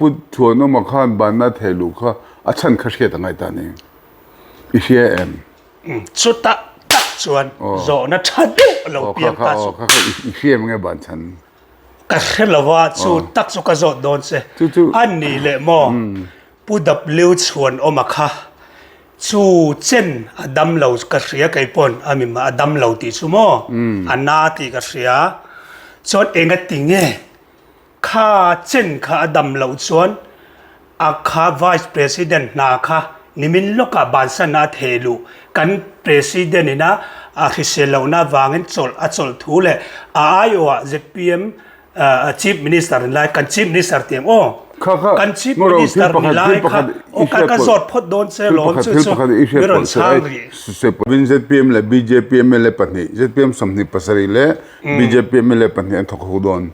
Pu Thuanawma khan banna thei luh kha a chhan kha hriat a ngai ta ni. I hria em? Chutah tak chuan zawhna tha deuh a lo piang ta chu. Kha kha i hria em nge ban chhan? Ka hre lo a, chu tak chu ka zawt dawn che. A nih leh maw Pu W Chhuanawma kha chu chen a dam lo ka hria kei pawn a mi a dam lo tih chu maw a na tih ka hria. Chuan engati nge Kha chen kha a dam loh chuan a kha Vice President hna kha nimin lawkah bansan a theh luh. Kan President ina a hrisel lohna avangin chawlh a chawlh thu leh a aiawhah zpm Chief Minister ni lai, kan Chief Minister tih ang aw, kan Chief Minister ni lai kha aw ka ka zawt phawt dawn che lawm chu chu mi rawn chhang rih. Zpm leh bjp mla pahnih, zpm 27 leh bjp mla pahnih an thawk ho dawn.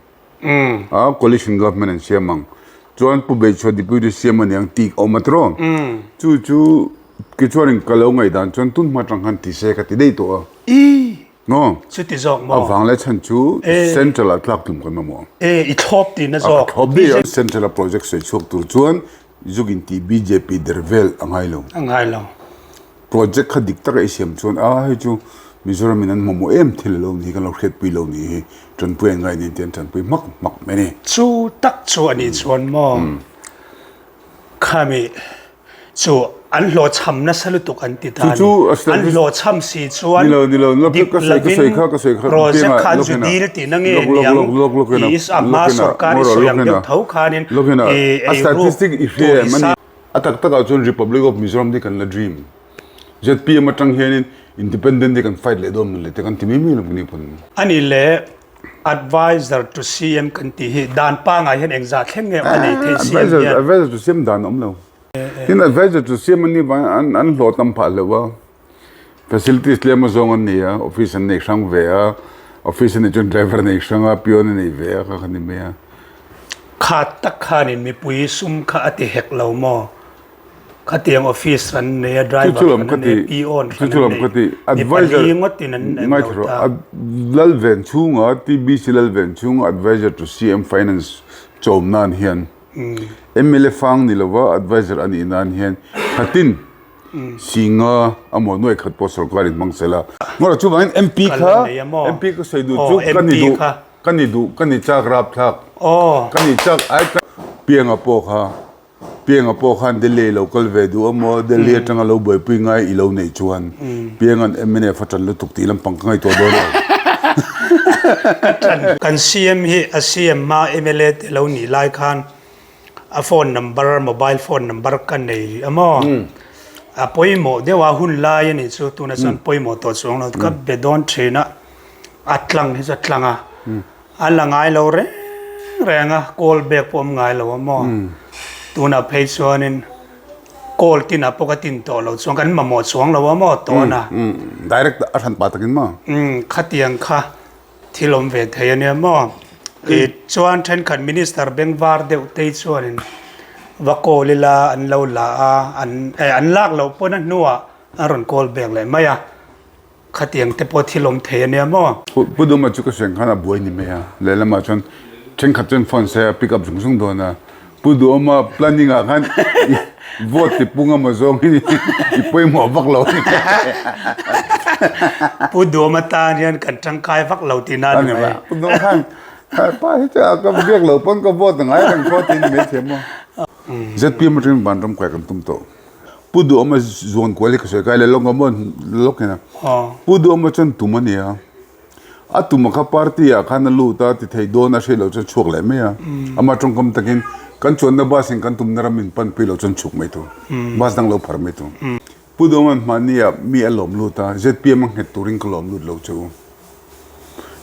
A coalition government an siam ang. Chuan Pu Beichhua Deputy CM a ni ang tih a awm a tiraw? Chu chu tichuanin ka lo ngaihdan chuan tun hma atang khan ti se ka ti daih tawh a. I! Maw? Chuti zawk maw? A vang leh chhan chu central ah tlak tum kan mamawh ang. E, i thlawp tihna zawk. A ka thlawp daih a. Central a project sawi chhuak tur chuan Zuk in tih bjp der vel a ngai lo. A ngai lo. Project kha dik taka i siam chuan a hei chu Mizoram in an mamawh em thil a lo ni hi kan lo hriatpui lo ni hi tanpui an ngai nen te an tanpui hmak hmak mai a ni. Chu tak chu a nih chuan maw khami Chu an hlawhchham nasa lutuk an ti ta a ni. An hlawhchham si chuan dik lovin project kha an zu dil tihna nge niang i a hma sorkar i sawi ang deuh tho khanin i eiruk tur i sa. A tak takah chuan Republic of Mizoram hi kan la dream. Zpm atang hianin Independent hi kan fight leh dawn mawn le te kan ti mai mai lo ni pawn. Ani leh Adviser to CM kan tih hi dan pangai hian engzah thleng nge a nei thei CM hian. Adviser to CM dan a awm lo. Tin advisor chu siam an nih vangin an an hlawh tam phah hleuh a, facilities tlem azawng an nei a, office an nei hrang ve a, office a neih chuan driver a nei hrang a, peon a nei ve a kha kha ni mai a. Kha tak khanin mipui sum kha a ti hek lo maw? Khatiang office an nei a, driver hran an nei a, peon hran an nei, mi pali ngawtin an nei lo ta. Lalven chhunga TBC Lalven chhunga advisor to CM Finance chawm nan hian Mla fang ni lova adviser a nih nan hian khatin singa amaw nuai khat pawh sorkar in hmang sela. Ngawrh chuvangin MP kha MP ka sawi duh chu ka ni duh ka ni duh ka ni chak rapthlak ka ni chak ai ka pianga pawh kha pianga pawh khan Delhi lo kal ve duh amaw Delhi atanga lo buaipui ngai i lo neih chuan piangan mnf a tan lutuk tih lampang ka ngaihtuah dawn lo. Ka tan. Kan CM hi a CM hma mla te lo nih lai khan a phone number mobile phone number ka nei rih a maw? A pawimawh deuh a hun lai a nih chu tunah chuan pawimawh tawh chuang lo ka be dawn thin a a tlang hi chu a tlang a a la ngai lo reng reng a call back pawh awm ngai lo a maw? Tunah phei chuanin Call tinah pawh ka tin tawh lo chuan kan mamawh chuang lo a maw tawn a. Direct a hran pah takin maw? Khatiang kha thil awm ve thei a nia maw? Chuan thenkhat minister bengvar deuh te chuanin va call ila an lo la a, an lak loh pawn a hnuah an rawn call back leh mai a. Khatiang te pawh thil awm thei a nia maw? Pu Duma chu ka hriat khan a buai ni mai a, lehlamah chuan thenkhat chuan phone se a pick up zung zung dawn a, Pu Duhawma planning ah khan vote ti pung emaw zawng hi i pawimawh vak lo a ni. Pu Duhawma tan hian kan tangkai vak lo tihna a ni mai. Pu Duhawma khan pa hi chu ka biak lo pawn ka vote ngai reng khaw tih a ni maithei maw? Zpm atangin vanram kai kan tum tawh. Pu Duhawma zuan kual hi ka sawi kai leh lawk ang maw lawk hian a. Pu Duhawma chuan tum a ni a, a tum a kha party ah khan a lut a ti thei dawn a hriat loh chuan chhuak leh mai a. Ama tawngkam takin kan chuanna bus in kan tumna ram in pan pui loh chuan chhuk mai tur, bus dang lo phar mai tur. Pu Duhawma'n hmahni ah mi a lawm lut a, zpm a nghet turin ka lawm lut lo che u.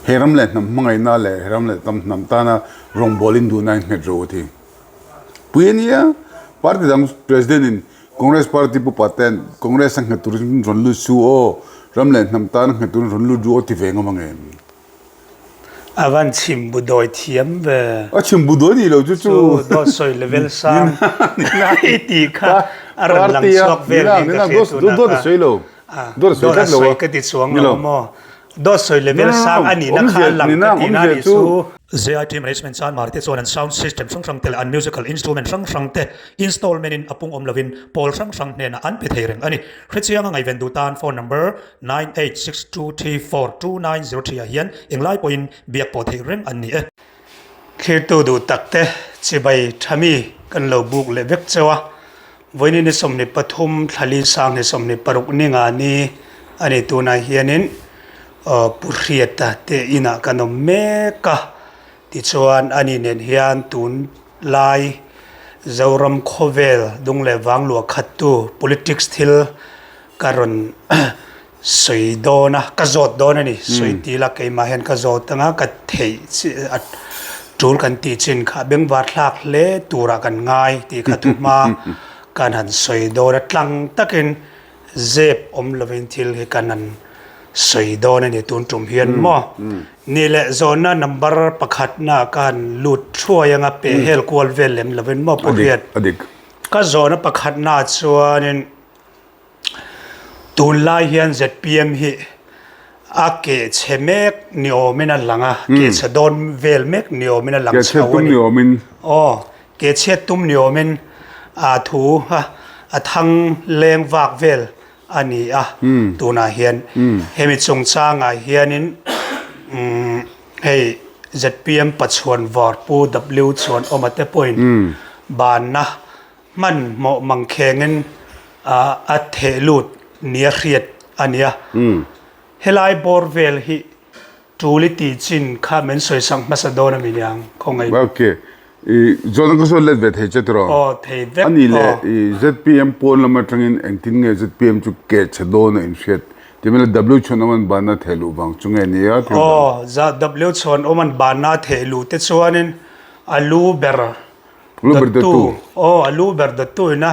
He ram leh hnam hmangaihna leh he ram leh hnam tana rawngbawl in duhna in nghet ro a ti. Pui a nia, party dang president in Congress party pu paten Congress a nghet turin rawn lut su aw, ram leh hnam tan a nghet turin rawn lut ru aw ti ve ngam ang em? A van chim bu dawi thiam ve. A chim bu dawi nih lo chu chu. Chu dawt sawi level sang i ti kha a rawn lang chhuak vel niin ka hria tunah kha. Dawt a sawi lo. Dawt a sawi ka ti chuang lo maw? Dawt sawi level sang a nihna kha a lang ka tihna a nih chu. ZIT Management chuan Marte chuan an sound system hrang hrang te leh an musical instrument hrang hrang te installment in a pung awm lovin pawl hrang hrang hnenah an pe thei reng a ni. Hrechianga ngaihven duh tan phone number 9862342903 ah hian englai pawhin biak pawh theih reng an ni e. Thlirtu duh tak te chibai tha mi kan lo buk leh vek cheu a, vawiin ni 23 thlali sang ni 26 ni nga ni a ni tunah hianin Pu Hriata te inah kan awm mek a, tichuan ani nen hian tun lai Zoram khawvel dung leh vang luah khattu politics thil ka rawn Sawi dawn a, ka zawt dawn a ni. Sawi ti ila keimah hian ka zawt ang a, ka theih chi a tul kan tih chin kha bengvar thlak hle turah kan ngai tih kha thuhma kan han sawi dawn a, tlang takin zep awm lovin thil hi kan han sawi dawn a ni tun tum hian maw. Ni leh zawhna number pakhatna ka han lut thuai ang a, peh hel kual vel lem lovin maw Pu Hriat. Ka zawhna pakhatna chuanin. Tunlai hian zpm hi a keh chhe mek ni awmin a lang a, keh chhe dawn vel mek ni awmin a lang chho a ni. Aw, keh chhiat tum ni awmin a thu a thang leng vak vel a ni a tunah hian. Hemi chungchangah hianin hei zpm Pachuan Var Pu W Chhuanawma te pawhin banna Hmanhmawh mangkhengin a theh lut nia hriat a nia. Helai bawr vel hi tul i tih chin kha min sawisak hmasa dawn a mi niang khawngaih. Ok. I zawhna ka sawi let ve thei che tiraw? Aw thei vek. A nih leh i zpm pawn lam atangin engtin nge zpm chu keh chhe dawn a inhriat? Ti mai la W chhuanawm an banna theh luh vang chu nge nia thil dang? Aw, W chhuanawm an banna theh luh te chuanin a lu ber Dawttu, aw a lu ber dawttu ina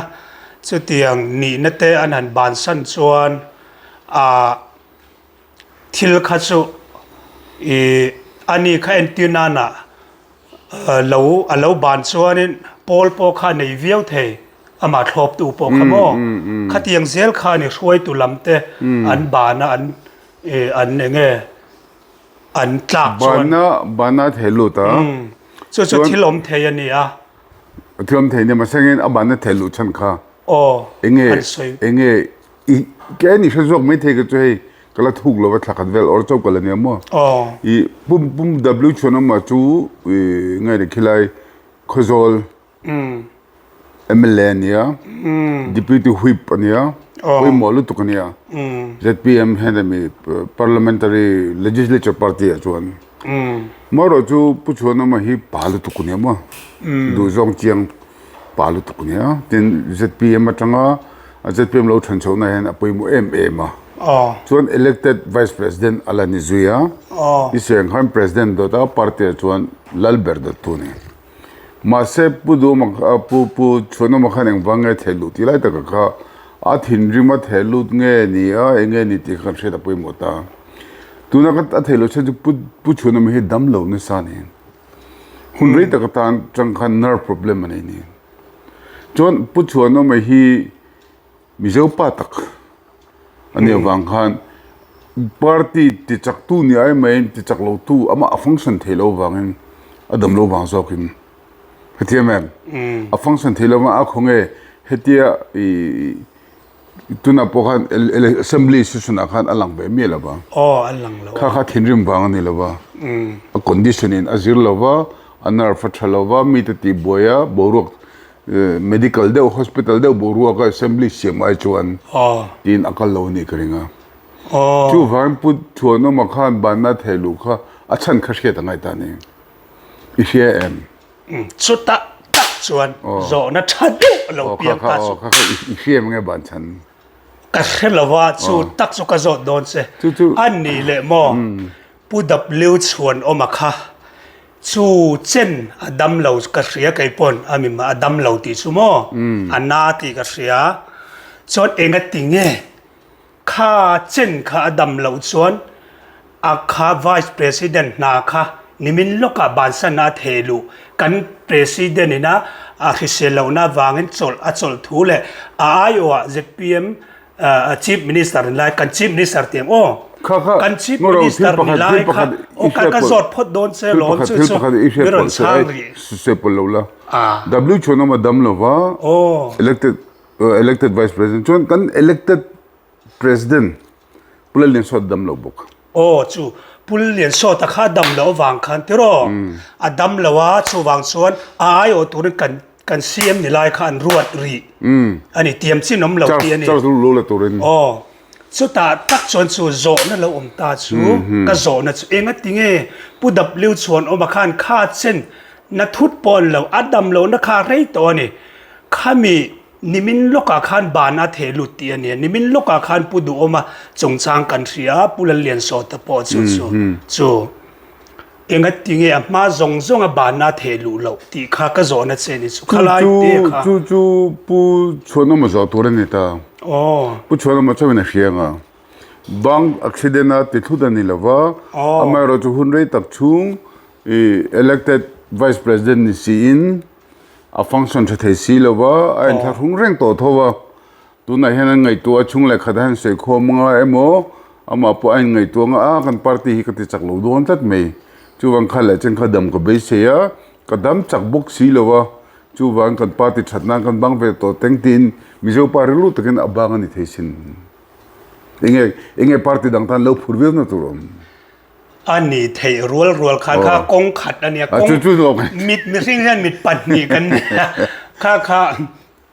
chutiang nihna te an han bansan chuan ah thil kha chu ih ani kha entir nana lo a lo ban chuanin pawl pawh kha a nei viau thei amah thlawptu pawh kha maw khatiang zel kha a ni hruaitu lam te an ban a an ih an eng nge An tlak chuan. Bana bana thei lut a. Chu chu thil awm thei a ni a. Thil awm thei nia mahse a bana thei luh chhan kha. Aw. Enge enge i ke ani hre zawk mai thei ka chu hei ka la thuk lova thla khat vel awr chauh ka la nia maw. Aw. I pum pum W chhuan awm ah chu i ngai ni khilai Khawzawl. Mla a nia, Deputy Whip a nia, pawimawh lutuk a nia. Zpm hian hemi Parliamentary Legislature Party ah chuan amaherawh chu Pu Chhuanawma hi pa lutuk a nia maw, duhzawng chiang pa lutuk a nia. Tin, zpm atanga zpm lo than chhohna hian a pawimawh em em a. Chuan elected Vice President a la ni zui a, i sawi ang khan President dawta party ah chuan Lalber dawttu a ni. Mahse, Pu Duhma Pu Pu Chhuanawma khan engvang nge theh luh tih lai taka kha a thinrim a theh lut nge ni a, eng nge ni tih kha kan hriat a pawimawh ta. Tuna ka a theh loh chhan chu Pu Pu Chhuanawma hi dam lo nasa a ni. Hun rei taka tan tang khan nerve problem a nei ni. Chuan Pu Chhuanawma hi Mizo pa tak a nih avang khan party ti chak tu ni ai maiin ti chak lo tu amah a function thei lo avangin a dam lo vang zawkin hetiang em a function thei lo vang a khawnge hetia ih tunah pawh khan assembly session ah khan a lang ve miah lo va kha kha thinrim vang a ni lo va a condition in a zir lo va a nerve a tha lo va mite tihbuai a boruak Medical deuh hospital deuh boruaka assembly siam ai chuan tiin a kal lo a nih ka ring a. Chuvangin Pu Thuanawma khan banna thei luh kha a chhan kha hriat a ngaih ta a ni. I hria em? Chutah tak chuan zawhna tha deuh a lo piang ta chu. Kha kha i hria em nge ban chhan? Ka hre lo a, chu tak chu ka zawt dawn che. A nih leh maw? Pu W Chhuanawma kha chu chen a dam lo ka hria kei pawn a mi a dam lo tih chu maw a na tih ka hria chuan enga ti nge kha chen kha a dam loh chuan a kha vice president hna kha nimin lawkah bansan a theh luh kan president ina a hrisel lohna avangin chawlh a chawlh thu leh a aiawhah zpm chief minister in lai kan chief minister tih ang aw. Kha kha Kan Chief Ngawro thil Minister ni pakhat lai thil kha pakhat aw i ka hriat ka pawlh zawt phawt dawn che thil lawm pakhat chu thil chu pakhat i hriat mi rawn pawlh che chhang ai rih. sawi pawlh lo la. Ah. W Chhuanawma dam lova Aw. elected elected vice president chuan kan elected president Pu Lalliansawta dam lo bawk. Aw chu Pu Lalliansawta kha dam loh avang khan tiraw a dam lo a chuvang chuan a aiawh turin kan kan CM ni lai kha an ruat rih a ni tiam chin awm lo tih a ni. Charge lu la turin. Aw chutah tak chuan chu zawhna lo awm ta chu ka zawhna chu enga tinge Pu W Chhuanawma khan kha chen na thut pawh an lo a dam lohna kha rei tawh a ni khami Nimin lawkah khan ban a theh lut tih a nia. Nimin lawkah khan Pu Duhawma chungchang kan hria a, Pu Lalliansawta pawh chu chu chu engati nge a hma zawng zawnga ban a theh luh loh tih kha ka zawhna che ni chu khalai te kha. Chu chu Pu Chhuanawma zawh tur a ni ta. Aw. Pu Chhuanawma chuan a hria ang a. Bank accident a ti thlut a ni lo va, amaherawhchu hun rei tak chhung i elected vice president ni siin, A function tha thei si lo va, a inthlahrung reng tawh tho va. Tunah hian an ngaihtuah a, chhung leh khat a han sawi khawm anga emaw, amah pawh a inngaihtuah anga, a kan party hi ka ti chak lo dawn tlat mai. Chuvang kha leh chen kha dam ka beisei a, ka dam chak bawk si lo va, chuvang kan party that nan kan bang ve tawh teng tiin Mizo pa rilru takin a bang a ni thei sin. Enge enge party dang tan lo phur viau na tur awm. A ni theih rual rual khan kha kawng khat a nia kawng mit mihring hian mit pahnih kan ni a kha kha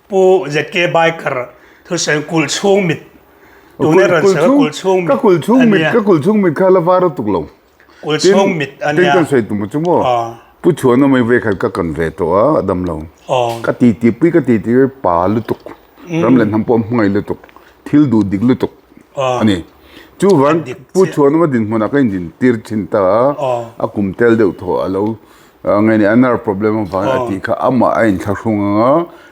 Pu ZK Biker thusawi kulh chhung mit tuna rawn sawi kulh chhung mit ka kulh chhung mit ka kulh chhung mit kha la var a tuk lo kulh chhung mit a nia tin kan sawi tum chu maw Pu Chhuana mai ve khat ka kan ve tawh a a dam lo ka ti ti pui ka ti ti pa lutuk ram leh hnam pawh hmangaih lutuk thil duh dik lutuk a ni. Chuvang Pu Chhuanawma dinhmunah ka indin tir thin ta a, a kum tel deuh thaw a lo nge ni a nerve problem avangin a tih kha amah a inthlahrung ang a,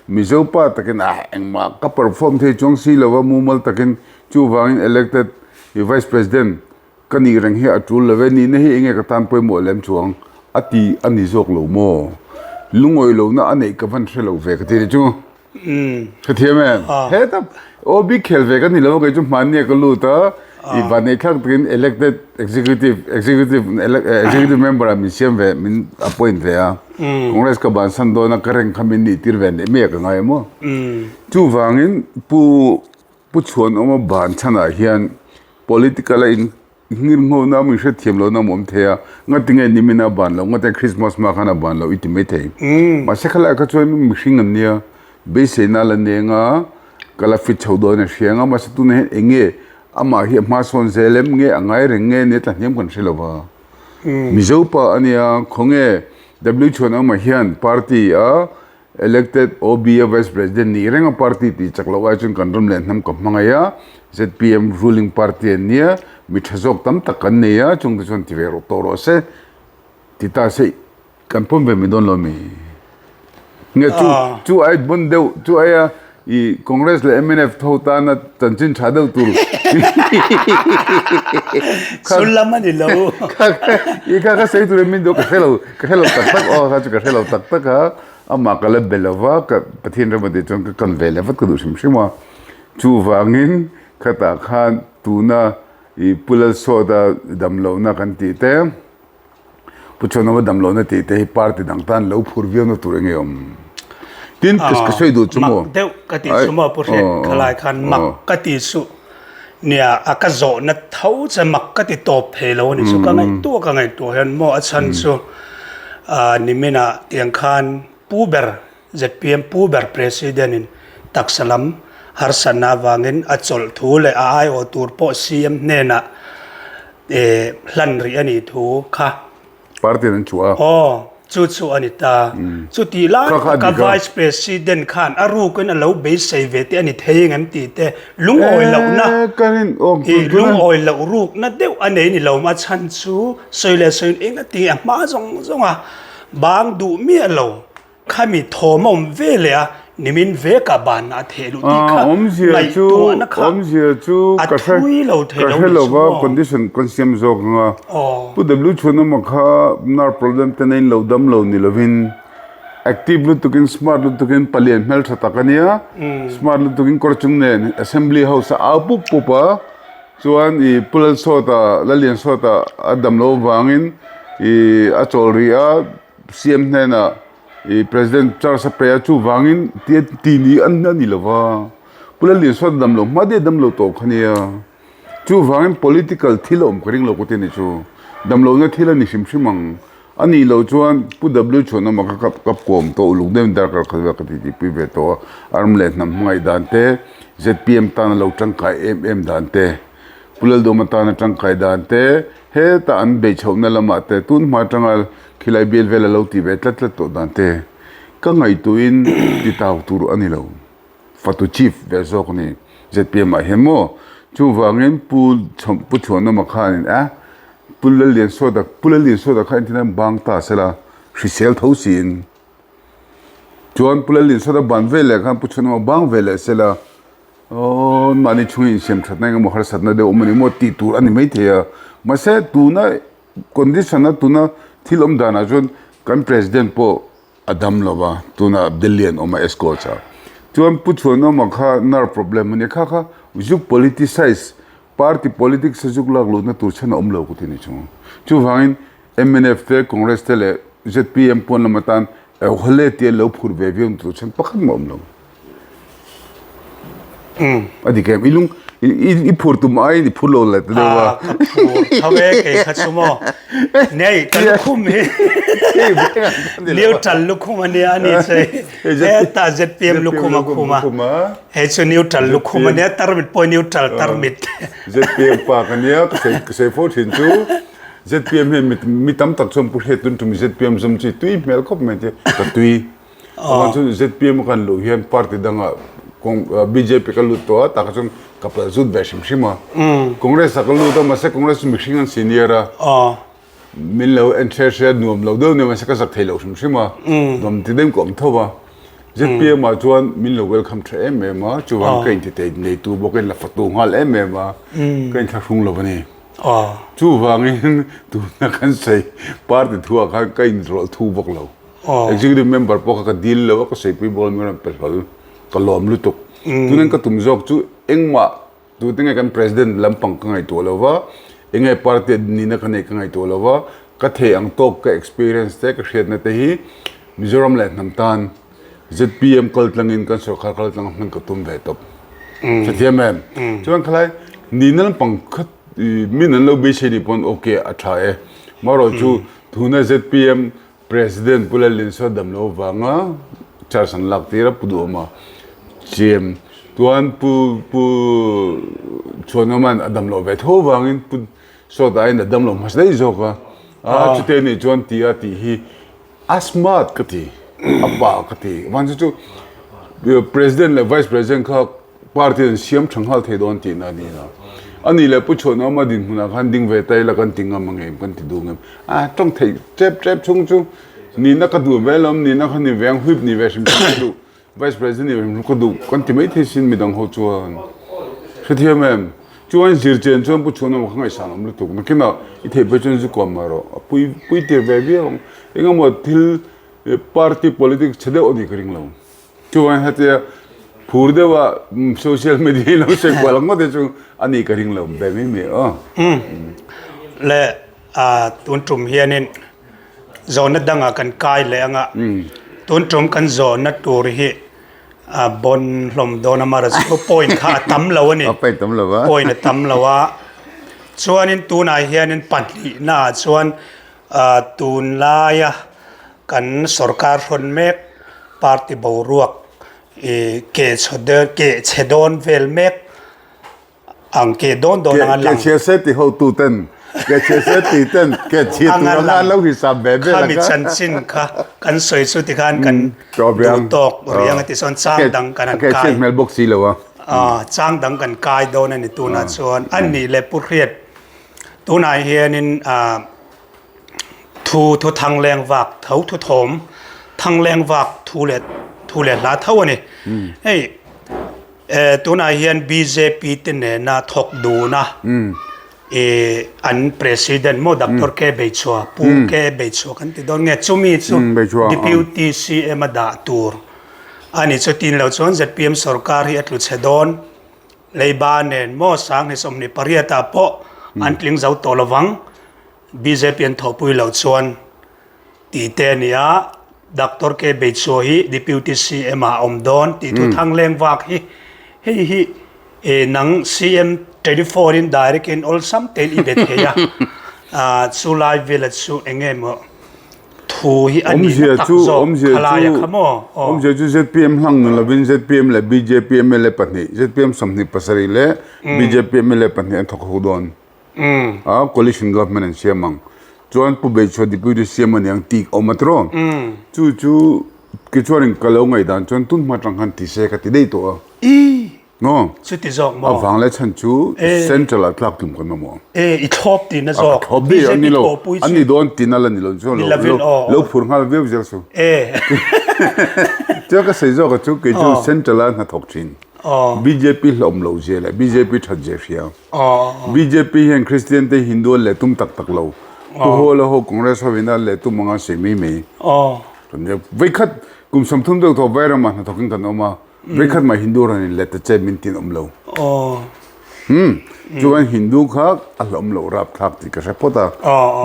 Mizo pa takin ah engmah ka perform thei chuang si lo va mumal takin chuvangin elected vice president Ka nih reng hi a tul lo e, nihna hi enge ka tan pawimawh lem chuang a ti a ni zawk lo maw? Lungawi lohna a neih ka van hre lo ve ka ti nih chu. Ka thiam em? Heta OB khel ve ka ni lo kei chu hmannia ka lut a, i vanneih thlak takin elected executive executive executive member ah min siam ve min appoint ve a. Congress ka bansan dawn a ka rank kha min nih tir ve leh mai a ka ngai maw? Chuvangin Pu Pu Chhuanawma ban chhanah hian political a in nghirnghona min hrethiam lohna a awm thei a, ngatinge nimin a ban loh, ngatinge Christmas hma khan a ban loh i ti mai thei. Mahse khalai kha chuan mihring an nia, beiseina la neng a, ka la fit chho dawn a hria ang a, mahse tunah hian eng nge amah hi a hma sawn zel em nge a ngai reng nge nia tlahniam kan hre lo va. Mizo pa a nia, khawnge W Chhuanawma hian party a Elected OB a Vice President nih reng a party tih chak loh ai chuan kan ram leh hnam ka hmangaih a, zpm ruling party an nia, mi tha zawk tam tak kan nei a, chungte chuan ti ve rawh tawh rawh se ti ta se kan pawm ve mai dawn lo mi? Nge chu chu ai bon deuh chu aia i Congress leh mnf tho tana chanchin tha deuh tur Sul lam a ni lo. I kha ka sawi tur in min duh ka hre lo ka hre lo tak tak aw kha chu ka hre lo tak tak a amah ka la be lo va ka Pathian ram a tih chuan ka kan ve leh vat ka duh hrim hrim a chuvangin khatah khan tuna i Pu Lalsawta damlohna kan tih te Pu Chhuanawma damlohna tih te hi party dang tan lo phur viau na tur enge awm? Tin ka sawi duh chu maw? Mak deuh ka tih chu maw Pu Hriat khalai khan mak ka ti suh. Nia a ka zawhna tho che mak ka ti tawp thei lo a ni chu ka ngaihtuah ka ngaihtuah hian maw a chhan chu niminah tiang khan pu ber zpm pu ber President in taksa lam harsatna avangin a chawlh thu leh a aiawh tur pawh CM hnenah hlan rih a nih thu kha. Party an chhuah a. Aw, chu chu a ni ta. Chutih lai taka Vice President khan a rukin a lo beisei ve te a ni thei engem tih te lungawi lohna, lungawi loh rukna deuh a nei ni lo a chhan chu sawi leh sawiin engati nge a hma zawng zawng a bang duh miah lo. Khami thawm a awm ve leh a, nimin veka banna a theh luh tih kha ngaihtuahna kha a thui lo thei lo ni chu maw? Condition kan siam zawk ang a, Pu W Chhuanawma kha nerve problem te neiin lo dam lo ni lovin active lutukin smart lutukin palian hmeltha tak a nia, smart lutukin kawr chung nen Assembly House a au pup pup a. Chuan i Pu Lalsawta, Lalliansawta a dam loh avangin i a chawl rih a, CM hnenah i President charge a pe a, chuvangin tia ti ni a ni lo va. Pu Lalliansawta dam loh hma daih a dam lo tawh kha nia. Chuvangin political thil a awm ka ring lo kawt a ni chu. Dam lohna thil a ni hrim hrim ang. A nih loh chuan Pu W Chhuanawma kha ka ka kawm tawh uluk deuhin darkar khat vel ka titi pui ve tawh a, a ram leh hnam hmangaih dan te, zpm tana lo tangkai em em dan te, Pu Laldawma tana tangkai dan te, heta an beih chhohna lamah te tun hma atanga khilai bial vel a lo ti ve tlat tlat tawh dan te ka ngaihtuahin titau tur a ni lo. Fatu Chief ve zawk a ni. Zpm ah hian maw? Chuvangin Pu Pu Chhuanawma khanin a Pu Lalliansawta Pu Lalliansawta kha engtin an bang ta sela hrisel tho siin chuan Pu Lalliansawta ban ve leh khan Pu Chhuanawma bang ve leh sela aw mahni chhungin insiam thatna engemaw harsatna deuh awm a ni maw tih tur a ni maithei a. Mahse tuna condition a tuna thil awm danah chuan kan President pawh A dam lo va, tunah Delhi an awm a escorts a. Chuan Pu Chhuanawma kha nerve problem a nia, kha kha zuk politicize, party politics a zuk lak luhna tur chhan a awm lo ka ti ni chung. Chuvangin mnf te, Congress te leh zpm pawn lam atan hawle tia lo phur ve viau na tur chhan pakhat mah a awm lo. A dik em? I lung i phur tum aiin i phur lo leh ta deuh a. Ka phur tho e kei kha chu maw. Nei ka lukhum hi neutral lukhum a nia a ni che. Heta zpm lukhum a khum a. Hei chu neutral lukhum a nia tarmit pawh neutral tarmit. Zpm pa ka nia ka sawi fo thin chu zpm hian mi tam tak chuan pu hriat tun tum zpm zawm chi tui hmel khawp mai te ka tui. Chuan chu zpm a kan luh hian party dangah bjp ka lut tawh a takah chuan ka pal zut ve hrim hrim a. Congress ah ka lut a mahse Congress chu mihring an senior a. Min lo en hre hre a nuam lo deuh nia mahse ka zak thei lo hrim hrim a. Nuam ti deuhin ka awm tho va. Zpm ah chuan min lo welcome tha em em a chuvang ka intitei neitu bawk in la fatu nghal em em a ka inthlahrung lo a ni. Chuvangin tuna kan sawi party thu ah khan ka inrawlh thu bawk lo. Executive member pawh kha ka dil lo a, ka saipui bawk a min rawn pe hlawl, ka lawm lutuk. Tunin ka tum zawk chu engmah tute nge kan president lampang ka ngaihtuah lo va, enge party nihna ka neih ka ngaihtuah lo va, ka thei ang tawk ka experience te ka hriatna te hi Mizoram leh hnam tan zpm kal tlangin kan sorkar kal tlang hman ka tum ve tawp. Hrethiam em? Chuan khalai nihna lampang kha min an lo beisei nih pawn ok a tha e. Marawhchu tuna zpm President Pu Lalliansaw dam lo vanga charge an lak tir a Pu Duhawma CM chuan Pu Pu Chhuanawma'n a dam loh ve tho vangin Pu Sawtaiin a dam lo hmasa daih zawk a, a chute nih chuan ti a tih hi a smart ka ti, a pa ka ti. Van chu chu President leh Vice President kha Party an siam tha nghal thei dawn tihna a ni a. A nih leh Pu Chhuanawma dinhmunah khan ding ve ta ila kan ti ngam ang em, kan ti duh ngem. A tawng theih tep tep chhung chu nihna ka duh ve lawm, nihna kha ni ve ang, whip ni ve hrim hrim ka duh, Vice President ni ve hrim hrim ka duh kan ti maithei sin midang ho chuan. Hrethiam em? Chuan zirchian chuan Pu Chhuanawma kha ngaihsan awm lutuk. Nakinah i theih pawh chuan zu kuam mah rawh, a pui pui tir ve viau ang. Engemaw thil party politics chhe deuh a nih ka ring lo. Chuan hetia phur deuha social media hi lo sawi kual ang ngawt hi chu a nih ka ring lo ve mai mai aw. Le tun tum hianin zawhna dangah kan kai leh anga tun tum kan zawhna tur hi a bawn hlawm dawn a mara chu point kha a tam lo a ni. Point a tam lo a. Chuanin tunah hianin pahnihnaah chuan Tunlaia kan sorkar hrawn mek party boruak ih keh chhe keh chhe dawn vel mek ang keh dawn dawn anga lang. Keh chhia se ti hotu ten keh chhia se ti ten keh chhia tur anga an lo hisap ve vel anga. Khami chanchin kha kan sawi chu tikhan kan duh tawk riang a ti chuan chang dang kan han kai. A keh chhiat hmel bawk si lo a. Chang dang kan kai dawn a ni tunah chuan a nih leh Pu Hriat Tunah hianin thu thu thang leng vak tho thu thawm thang leng vak thu leh thu leh hla tho a ni. Hei tunah hian bjp te nena thawk dun a ih an president maw Doctor K Beichhua Pu K Beichhua kan ti dawn nge chumi chu Deputy CM a dah tur a ni. Chutin lo chuan zpm sorkar hi a tlu chhe dawn. Leiba nen maw 2028 ah pawh an tling zo tawh lovang bjp an thawhpui loh chuan tih te a ni a, Doctor K Beichua hi Deputy CM ah a awm dawn tih thu thang leng vak hi hei hi e nang CM telephone in direct in awlsam tein i be thei a, chu lai village chu eng nge maw Thu hi a nihna tak zawk khalaia kha maw? Aw. Awmzia chu zpm hlang nun lovin zpm leh bjp mla pahnih, zpm 27 leh bjp mla pahnih an thawk ho dawn a, coalition government an siam ang. Chuan Pu Beichhua Deputy CM a niang tih awm a tiraw? Chu chu tichuanin ka lo ngaihdan chuan tun hma atang khan ti se ka ti daih tawh a. Ii. Maw? Chuti zawk maw? A vang leh chhan chu central ah tlak tum kan mamawh. E, i thlawp tihna zawk. A thlawp daih an ni lo. An ni dawn tihna la ni lo chu lo phur nghal viau zel chu. E. Chuan ka sawi zawk a chu kei chu central ah hnathawk thin. Bjp hlawm loh zia leh bjp that zia hria. Bjp hian Christian te Hindu an leh tum tak tak lo. Pu Hawla ho Congress ho in an leh tum anga sawi mai mai. Vawikhat kum 30 deuh tawh Vairam ah hnathawk in kan awm a. Vekhat mah Hindu rawn in let ta che min tin awm lo. Hmm. Chuan Hindu kha a hlawm lo rap thlak tih ka hre phawt a.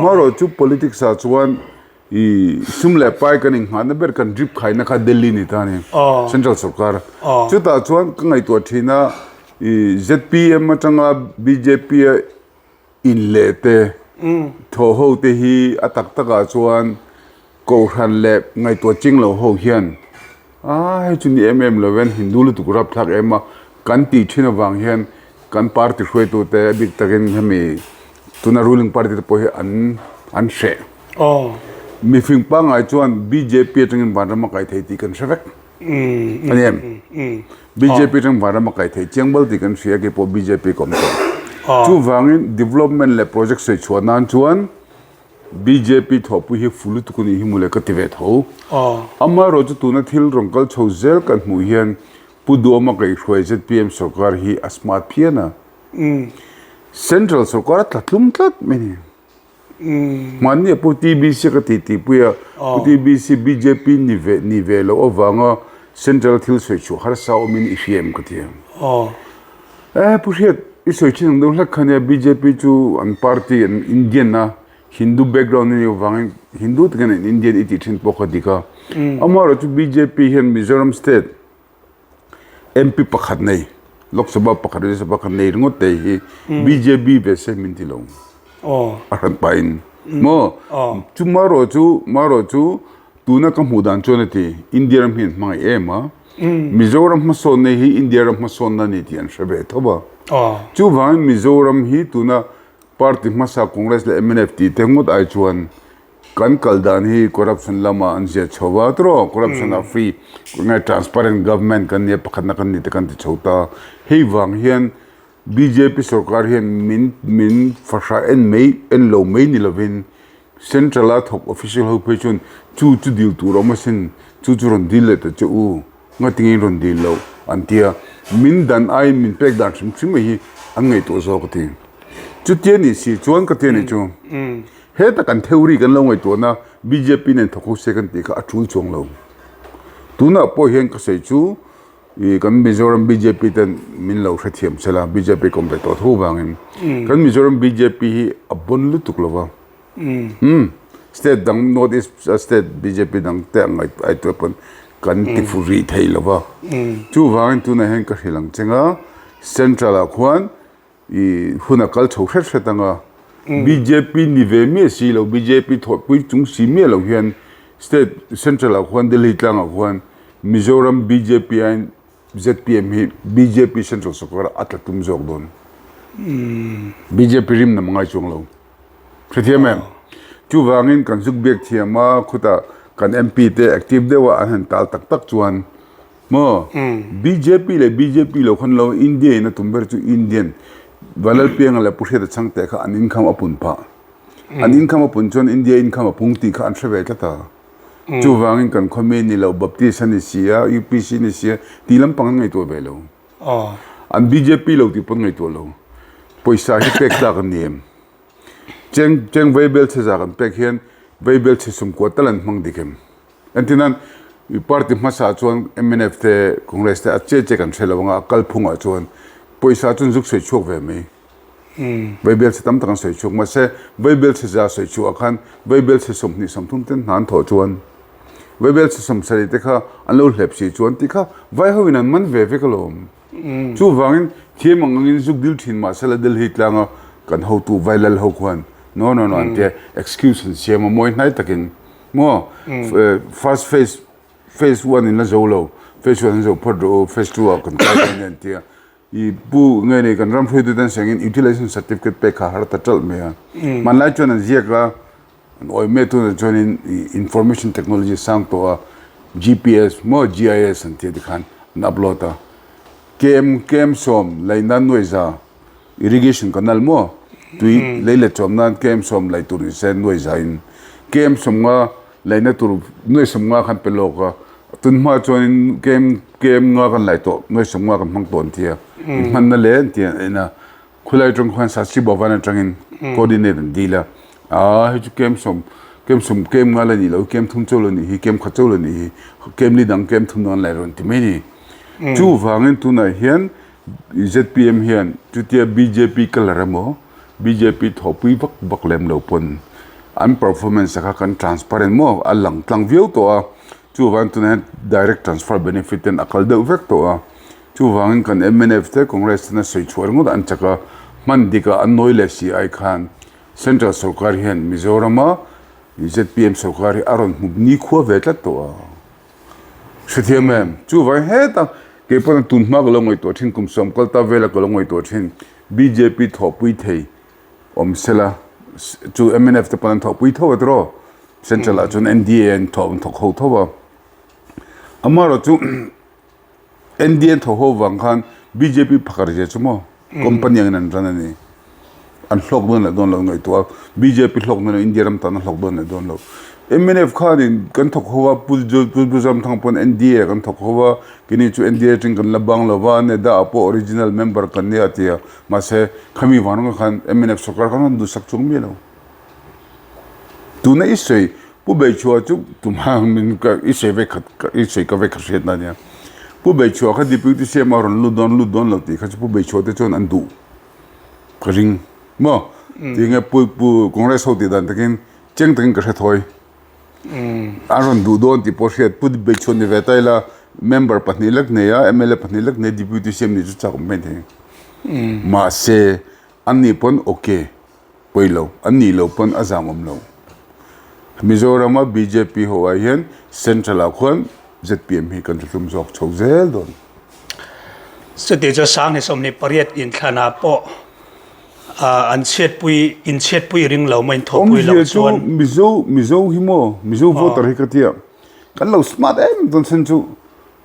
Marawh chu politics ah chuan i sum leh pai kan inghahna ber kan drip khaina kha Delhi ni ta a ni. Central sorkar. Chutah chuan ka ngaihtuah thin a i zpm atanga bjp a In leh te, thawh ho te hi a tak tak ah chuan Kohhran leh ngaihtuah ching lo ho hian a hei chu ni em em lo hian Hindu lutuk rapthlak em a kan tih thin avang hian kan party hruaitu te a bik takin hemi tuna ruling party te pawh hi an an hreh. Mifing pangngai chuan bjp atangin vanram a kai thei tih kan hre vek. A ni em? Bjp atang vanram a kai thei chiang bal tih kan hria keipawh bjp ka awm tawh. Chuvangin development leh project sawi chhuah nan chuan bjp thawhpui hi fu lutuk a nih hi mawle ka ti ve tho. Amaherawh chu tuna thil rawn kal chho zel kan hmuh hian Pu Duama kaihhruai zpm sorkar hi a smart phian a. Central sorkar a tla tlum tlat mai a ni. Hmanni a Pu TBC ka ti tih pui a, Pu TBC bjp ni ve ni ve loh avanga Central thil sawi chhuah harsa awmin i hria em ka ti a. Eh Pu Hriat i sawi thin ang deuh hlek kha nia bjp chu an party an Indian a Hindu background a nih avangin Hindu takin an Indian i tih thin pawh kha dik a. Amaherawhchu bjp hian Mizoram state MP pakhat nei, Lok Sabha pakhat, Rajya Sabha pakhat nei ringawt te hi bjp ve se min ti lo. A hran pahin. Maw? Chu marawh chu, marawh chu tuna ka hmuh dan chuan a ti, India ram hi an hmangaih em a, Mizoram hmasawnna hi India ram hmasawnna a ni tih an hre ve tho a. Chuvangin Mizoram hi tuna party hmasa Congress leh mnf tih te ngawt ai chuan Kan kal dan hi corruption lamah an zia chho va tawh, corruption ah free nge transparent government kan nia pakhatna kan ni te kan ti chho ta. Hei vang hian bjp sorkar hian min min fahra en mai en lo mai ni lovin central a thawk official ho phei chuan chu chu dil tur awm asin chu chu rawn dil leh ta che u ngatinge in rawn dil loh an tia min dan aiin min pek dan hrim hrim mai hi an ngaihtuah zawk a ti. Chutia nih si chuan ka tia nih chu. Heta kan theory kan lo ngaihtuahna bjp nen thawk ho se kan tih kha a tul chuang lo. Tunah pawh hian ka sawi chu ih kan Mizoram bjp ten min lo hrethiam se la, bjp ka awm ve tawh tho vangin kan Mizoram bjp hi a bawn lutuk lo va. Umm state dang North East state bjp dang te ang ngaihtuah pawn kan ti fu rih thei lo va. Chuvangin tunah hian ka hrilh ang cheng a, central ah khuan I hun a kal chho hret hret anga bjp ni ve miah si lo bjp thawhpui chung si miah lo hian state central ah khuan Delhi tlang ah khuan Mizoram bjp aiin zpm hi bjp central sawrkar a tla tum zawk dawn bjp rim nam ngai chuang lo hrethiam em chuvangin kan zuk biak thiam a khutah kan MP te active deuh a an han tal tak tak chuan Maw? Bjp leh bjp lo khan lo India in a tum ber chu Indian Vanlalpianga leh Pu Hriata Chhangte kha an income a pun phah. An income a pun chuan India income a pung tih kha an hre ve tlat a. Chuvangin kan khaw mi ni lo Baptist a ni si a, UPC a ni si a tih lampang an ngaihtuah ve lo. An bjp lo tih pawn ngaihtuah lo. Pawisa hi pek tlak an ni em? Cheng cheng vaibel chhe za kan pek hian vaibel chhe sumkua tal an hmang dik em? Entirnan, party hmasa chuan mnf te Congress te a che che kan hre lo anga a kalphungah chuan. Pawisa chuan zuk sawi chhuak ve mai. Vaibel chhe tam tak an sawi chhuak. Mahse, vaibel chhe za sawi chhuah khan vaibel chhe 20 30 ten hna an thawh chuan vaibel chhe 70 te kha an lo hlep si chuan tih kha vai hoin an man ve vek alawm. Chuvangin thiam ang angin zuk dil thin mahse la Delhi tlanga kan hotu vai lal ho khuan no no no an tia excuse an siam a mawi hnai takin maw first phase phase one in la zo lo phase one an zo phawt rawh u phase two ah kan kai dawn nia an tia i pu nge ni kan ram hruaitu ten sengin utilization certificate pek kha har ta ṭalh mai a hmanlai chuan an ziak a An awih mek tunah chuanin information technology sang tawh a, GPS maw GIS an tih tikhan an upload a. KM KM sawm laih nan nuaiza irrigation canal maw tui lei let chawm nan KM sawm laih tur ni se nuaiza in KM sawm nga laihna tur nuai sawm nga khan pe lawk a. Tun hma chuanin KM KM nga kan laih tawh nuai sawm nga kan hmang tawh an ti a. Inhmanna le an ti a en a. Khulai atang khuan Sasi Bhavan atangin coordinate an dil a, aa hei chu kem sawm kem sawm kem nga la nih loh kem thum chauh la nih hi kem khat chauh la nih hi kem li dang kem thum dang an la rawn ti mai a ni. Chuvangin tunah hian zpm hian chutia bjp colour emaw bjp thawhpui vak vak lem lo pawn an performance a kha kan transparent maw a lang tlang viau tawh a, chuvangin tunah hian direct transfer benefit ten a kal deuh vek tawh a. Chuvangin kan mnf te Congress ten a sawi chhuah ringawt an chak a, hman dikah an nawi leh si ai khan Central sorkar hian Mizorama zpm sorkar hi a rawn hmu nikhua ve tlat tawh a. Hrethiam em? Chuvangin heta kei pawh tun hma ka lo ngaihtuah thin, kum sawm kal ta vela ka lo ngaihtuah thin, bjp thawhpui thei awm sela chu mnf te pawn an thawhpui tho a tiraw? Central ah chuan NDA an thawh an thawk ho tho a. Amaherawhchu NDA tho ho vang khan bjp phakar zia chu maw company angin an run a ni. An hlawk dawn leh dawn lo ngaihtuah a, bjp hlawk dawn lo India ram tan a hlawk dawn leh dawn lo. Mnf khanin kan thawk ho a Pu Pu Zoramthanga pawn NDA kan thawk ho a, keini chu NDA atangin kan la bang lo va, NEDA ah pawh original member kan nia a ti a, mahse khami vang rawng khan mnf sorkar khan an duhsak chung miah lo. Tuna i sawi Pu Beichhua chu tumah min ka i sawi vek khat i sawi ka vek khat hriatna a nia. Pu Beichhua kha Deputy CM a rawn lut dawn lut dawn lo tih kha chu Pu Beichhua te chuan an duh ka ring maw? Tinge Pu Pu Congress ho tih dan takin cheng takin ka hre thawi. An rawn duh dawn tih pawh hriat Pu Beichhua ni ve ta ila member pahnih lek nei a mla pahnih lek nei Deputy CM nih chu chak awm mai thei. Mahse an nih pawn ok. Pawi lo, an nih loh pawn a zam awm lo. Mizorama bjp ho ah hian Central ah khuan zpm hi kan thlahlum zawk chho zel dawn. Chuti chu Sanghi 28 inthlan ah pawh an chhiatpui inchhiatpui ring lo maw inthawhpui lo Awmzia chu chuan. Mizo Mizo hi maw Mizo voter hi ka tia kan lo smart em dawn chhan chu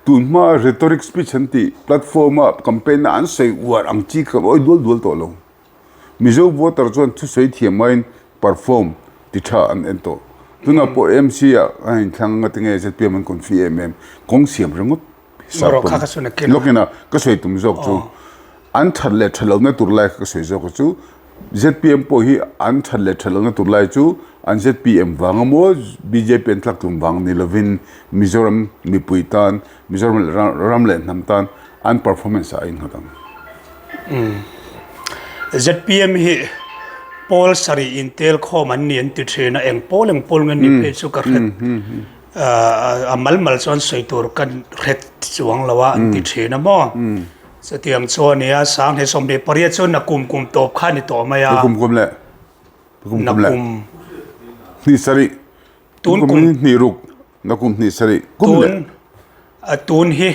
tun hma rhetoric speech an tih platform ah campaign ah an sawi uar ang chi kha kan awi dual dual tawh lo. Mizo voter chuan thusawi thiam maiin perform ti tha an en tawh. Tunah pawh MC ah a inthlang anga tinge zpm an confi em em kawng siam ringawt hisap pawn lawkin a ka sawi tum zawk chu an that leh that lohna tur lai kha ka sawi zawk a chu zpm pawh hi an that leh that lohna tur lai chu an zpm vang emaw bjp an tlak tum vang ni lovin Mizoram mipui tan Mizoram leh ram leh hnam tan an performance ah a innghat ang. Zpm hi pawl sarih intel khawm an ni an ti thin a, eng pawl eng pawl nge ni phei chu ka hret a mal mal chuan sawi tur ka hret chuang lo a an ti thin a maw. Chutiang chu a nia, Sanghnih 28 chu nakum kum tawp kha a ni tawh mai a. Nakum kum leh nakum kum leh hnih sarih Tun kum hnih ruk nakum hnih sarih kum leh. Tun a tun hi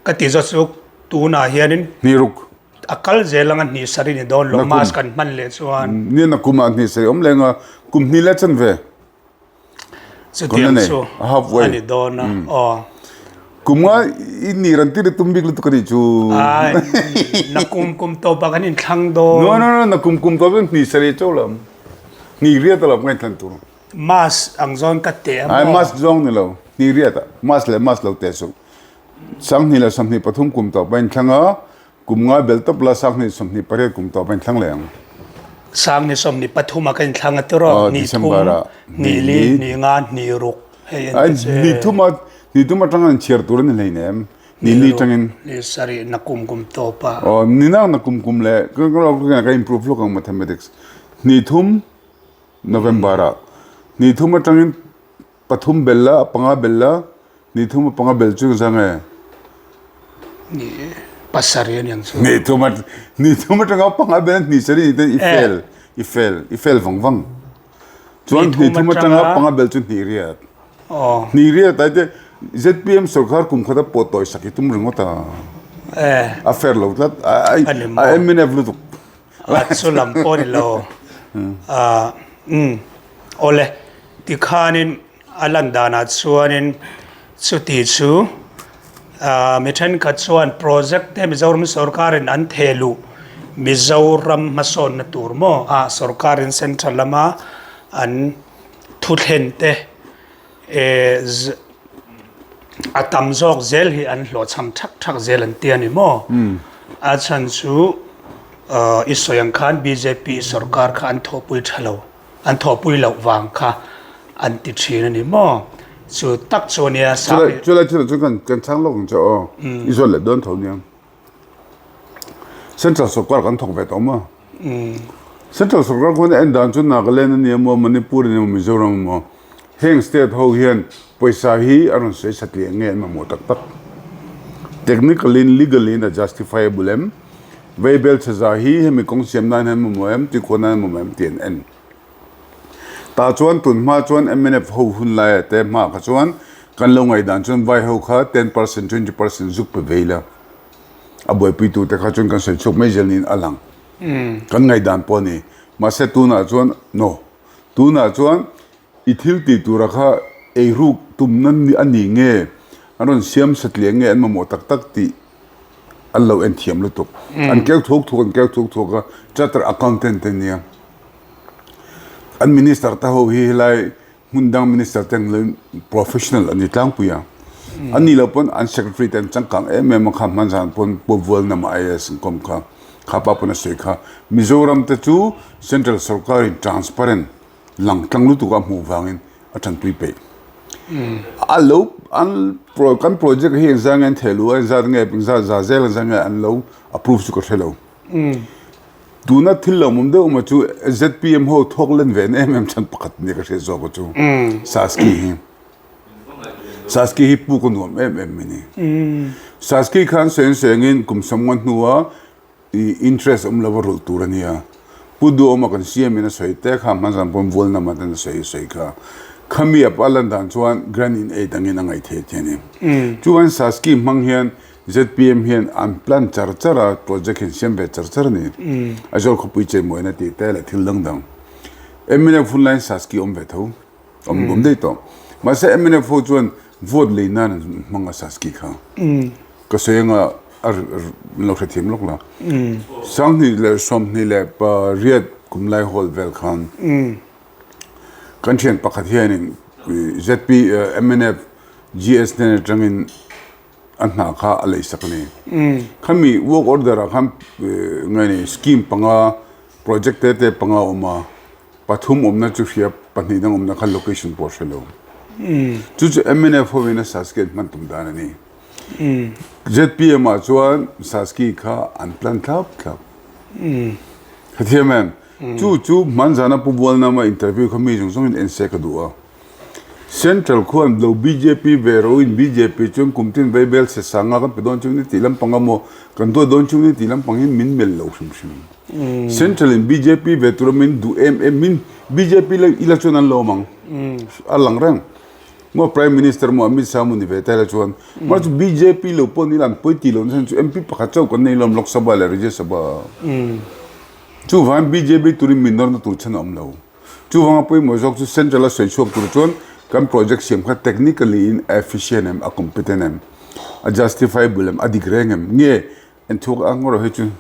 ka ti zawt chu tunah hianin hnih ruk a kal zel anga hnih sarih ni dawn lo mask kan hman leh chuan. Nia nakum ah hnih sarih awm leng a kum hnih leh chan ve. Chutiang chu a ni dawn a aw. Kum nga i ni ran tir i tum bik lutuk a nih chu. Ai nakum kum tawp ah kan inthlang dawn. No no no nakum kum tawp chuan hnih sarih chauh lo ang hnih riat a lo ka inthlan tur. Mask ang zawn ka teh a maw? Ai mask zawng ni lo, hnih riat ah mask leh mask lo teh suh. 2023 kum tawp a inthlang a, kum ngai bel tawp la 2028 kum tawp a inthlang leh ang. 2023 ah ka inthlang a tiraw? Hnih thum, hnih li, hnih nga, hnih ruk hei en te che. Hnih thum ah, hnih thum atang an chhiar tur a ni hleinem. Ni li tangin. Ni sarih na kum kum tawp a. Aw ni na na kum kum le ka ka improve lawk ang mathematics. Ni thum November ah ni thum atangin pathum bel la panga bel la ni thum a panga bel chu zang e. Ni pasarih aniang chu. Ni thum a ni thum atanga panga bel ni sarih ni ten i fail i fail i fail vang vang. Chuan hnih thum atanga panga bel chu hnih riat. Hnih riat ai te ZPM sorkar kum khat a pawh tawi sak i tum ringawt a. A fair lo tlat. A MNF lutuk. A chu lam pawh ni lo. Awle tikhanin a lan danah chuanin chuti chu mi thenkhat chuan project te Mizoram sorkarin an theh luh Mizoram hmasawnna tur maw a sorkarin central lama an thuthlen te a tam zawk zel hi an hlawhchham thak thak zel an ti a ni maw? A chhan chu i sawi ang khan bjp sorkar kha an thawhpui tha lo. An thawhpui loh vang kha an ti thin a ni maw? Chu tak chu a nia sap hi. Chulai thil ah chuan kan kan chhang lawk ang che aw. I zawt leh dawn tho nia. Central sorkar kan thawk ve tawh maw? Central sorkar khuan en dan chu Nagaland a nia maw, Manipur a nia maw, Mizoram a maw? Heng state ho hian pawisa hi a rawn sawi satliah nge an mamawh tak tak. Technically in legally in a justifiable em? Veibel chhe hi hemi kawng siam nan hian mamawh em, tikhuan nan mamawh em tih an en. Tah chuan tun hma chuan mnf ho hun laia te hma kha chuan kan lo ngaihdan chuan vai ho kha 10% 20% zuk pe vei la. A buaipui tu te kha chuan kan sawi chhuak mai zel niin a lang. Kan ngaihdan pawh a ni. Mahse tunah chuan no. Tunah chuan I thil tih tura kha eiruk tumna a ni nge, an rawn siam satliah nge an mamawh tak tak tih an lo en thiam lutuk. An keu thuak thuak, an keu thuak thuak a, charter accountant te nia. An minister te ho hi helai hmun dang minister te ang lo professional an ni tlangpui a. An nih loh pawn an secretary te an changkang em em a kha hman zan pawn Pu Vualnama IAS an kawm kha, kha pa pawn a sawi kha. Mizoram te chu central sorkarin transparent lang tlang lutuk a hmuh vangin a tanpui peih. A lo an kan project hi engzah nge an theh luh a engzat nge engzat za zel engzat nge an lo approve chu ka hre lo. Tuna thil lo awm deuh awm chu ZPM ho thawk len ve em em chhan pakhat nia ka hriat zawk chu Saski hi. Saski hi puk a nuam em em a ni. Saski khan seng sengin kum sawmnga hnua I interest awm lova rulh tur a nia. Pu Duhawma kan siamin a sawi te kha hmanzan pawn vual nama ten a sawi a sawi kha. Khami a pa lan dan chuan grant in aid angin a ngaih theih che a ni. Chuan Saski hmang hian zpm hian an plan char char a, project hian siam ve char char a ni. Aizawl khawpui cheimawiin a tih te leh thil dang dang. Mnf hun laiin Saski awm ve tho. Awm awm daih tawh. Mahse mnf ho chuan vote lei nan an hmang a Saski kha. Ka sawi anga a min lo hrethiam lawk la. Sanghnih leh 20 leh pariat kum lai hawl vel khan kan thian pakhat hianin ZP mnf GS hnen atangin a hna kha a leisak a ni. Khami work order ah khan nge ni scheme panga project te te panga a awm a. Pathum awmna chu hria, pahnih dang awmna kha location pawh hre lo. Chu chu mnf hovin a Saski an hman tum dan a ni. Zpm ah chuan Saski kha an plan thlap thlap. Hrethiam em? Chu chu hmanzana Pu Bualnama interview kha mi zawng zawngin en se ka duh a. Central khuan lo bjp ve ro in bjp chuan kum tin vei bel se sanga kan pe dawn chu ni tih lampang a maw kan duat dawn chu ni tih lampang hi min melh lo hrim hrim. Central in bjp ve tura min duh em em min bjp la ila chuan an lo awm ang a lang reng maw prime minister maw Amit Shah maw ni ve ta ila chuan mahse chu bjp lo pawh ni ila an pawi tih loh na chhan chu MP pakhat chauh kan nei lawm Lok Sabha leh Rajya Sabha chuvangin bjp turin min nawrna tur chhan a awm lo. Chuvanga pawimawh zawk chu Central a sawi chhuak tur chuan kan project siam kha technically in a efficient em, a competent em, a justifiable em, a dik reng em nge en thuak ang erawh hi chu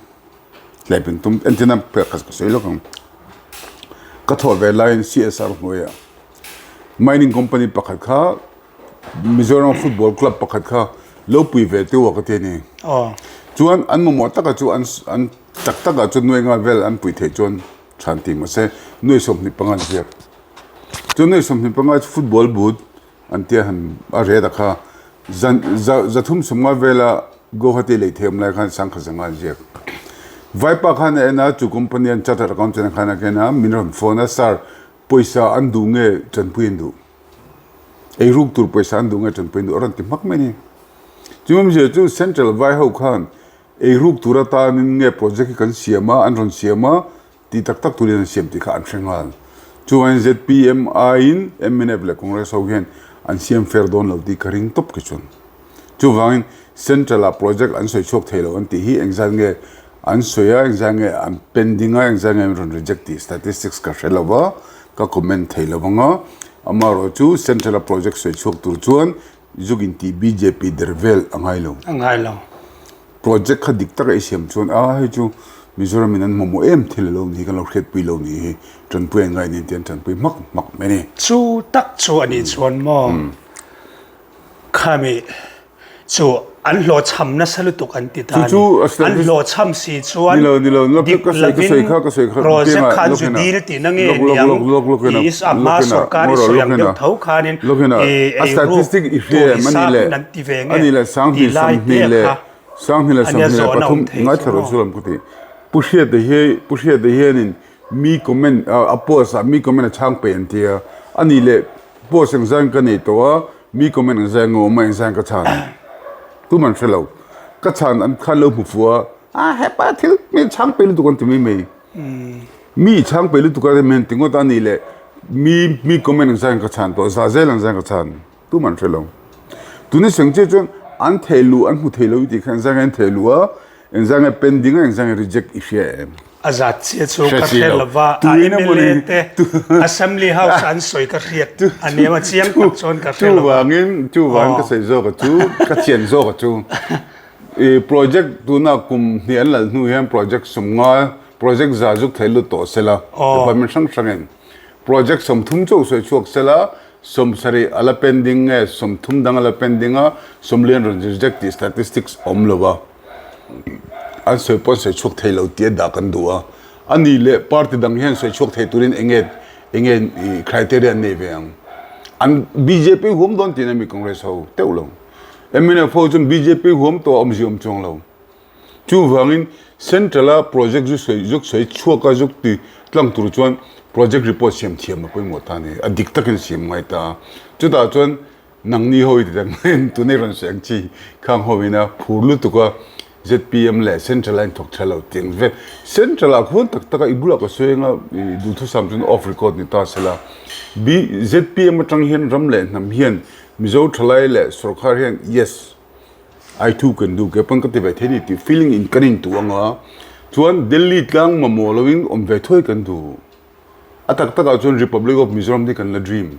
hlep in tum entirna pek ka sawi lawk ang. Ka thawh ve laiin CSR hnuaiah mining company pakhat kha Mizoram football club pakhat kha lo pui ve teuh a ka ti a ni. Chuan an mamawh taka chu an tak takah chuan nuai nga vel an pui theih chuan Chhan ti mahse nuai 25 an ziak. Chu nuai 25 chu football boot an tia han a ret a kha. Zan za zathum sumnga vela Guwahati lei thei awm lai khan sangkhat zanga an ziak. Vaipa khan a en a, chu company an chartered accountant khan a ken a, min rawn phone a, Sir, pawisa an duh nge tanpui an duh? Ei ruk tur pawisa an duh nge tanpui an duh? A rawn ti hmak mai a ni. Chu awmzia chu Central vai ho khan ei ruk tur atanin nge project hi kan siam a, an rawn siam a, Tih tak tak turin an siam tih kha an hre nghal. Chuvangin zpm aiin mnf leh Congress ho hian an siam fair dawn lo tih ka ring tawp khi chuan. Chuvangin Central ah project an sawi chhuak thei lo an tih hi engzat nge an sawi a, engzat nge an pending a, engzat nge an rawn reject tih statistics ka hre lo va, ka comment thei lo vang a. Amaherawh chu Central a project sawi chhuak tur chuan zuk intih bjp der vel a ngai lo. A ngai lo. Project kha dik taka i siam chuan a hei chu Mizoram in an mamawh em thil alo ni hi kan lo hriatpui lo ni hi tanpui an ngai nen tian tanpui hmak hmak mai a ni. Chu tak chu a nih chuan maw khami chu an hlawhchham nasa lutuk an ti ta a ni. An hlawhchham si chuan dik lovin project kha an zu dil tihna nge niang i a hma sorkar i sawi ang deuh tho khanin i eiruk tur i sa hun an ti ve nge tih lai te kha Sanghnih leh 23 ngaithla rawh chu lam ka ti. Pu Hriata hi Pu Hriata hianin mi comment a post ah mi comment a chhang peih an ti a, a nih leh post engzai ka nei tawh a, mi comment engzai nge awm a engzai ka chhan tum an hre lo. Ka chhan an khan lo hmu fuh a, a hepa thil mi chhang peih lutuk an ti mai mai. Mi chhang peih lutuk a men ti ngawt a, a nih leh mi mi comment engzai ka chhan tawh, za zel engzai ka chhan. Tum an hre lo. Tuna seng chiah chuan an theh luh an hmu thei lo i tih kha engzah nge an theh luh a, engzah nge pending a, engzah nge reject i hria em? A zat chiah chu ka hre lo va, a mla te Assembly House an sawi ka hriat a nia a chiang tak chuan ka hre lo va. Chuvangin, chuvangin ka sawi zawk a chu, ka chian zawk a chu. I project tuna kum hnih an lal hnu hian project sawmnga, project za zuk thei lut tawh sela, department hrang hrangin project 30 chauh sawi chhuak sela, 70 a la pending nge 30 dang a la pending a, 40 an rawn reject tih statistics a awm lo a, an sawi pawh an sawi chhuak thei lo tih a dah kan duh a, a nih leh party dang hian sawi chhuak thei turin eng nge eng nge criteria an nei ve ang? An bjp huam dawn tihna mi Congress ho teuh lo. Mnf ho chuan bjp huam tawh a awmzia awm chuang lo. Chuvangin Central-a project zu sawi zuk sawi chhuaka zuk ti tlang tur chuan project report siam thiam a pawimawh ta a ni. A dik takin siam ngai ta a. Chutah chuan nangni ho i ti tak mai tunei rawn sawi ang chi khang ho ina phur lutuk a zpm leh Central a inthawk tha lo tih ang vel. Central-ah khuan tak taka i bulah ka sawi anga i duhthusam chuan off record ni ta sela. B zpm atang hian ram leh hnam hian Mizo thalai leh sorkar hian yes. I too can do ke pawn ka ti ve thei ni tih feeling in kan in tuh anga chuan Delhi tlang mamawh lo in awm ve thuai kan duh. A tak tak ah chuan Republic of Mizoram te kan la dream.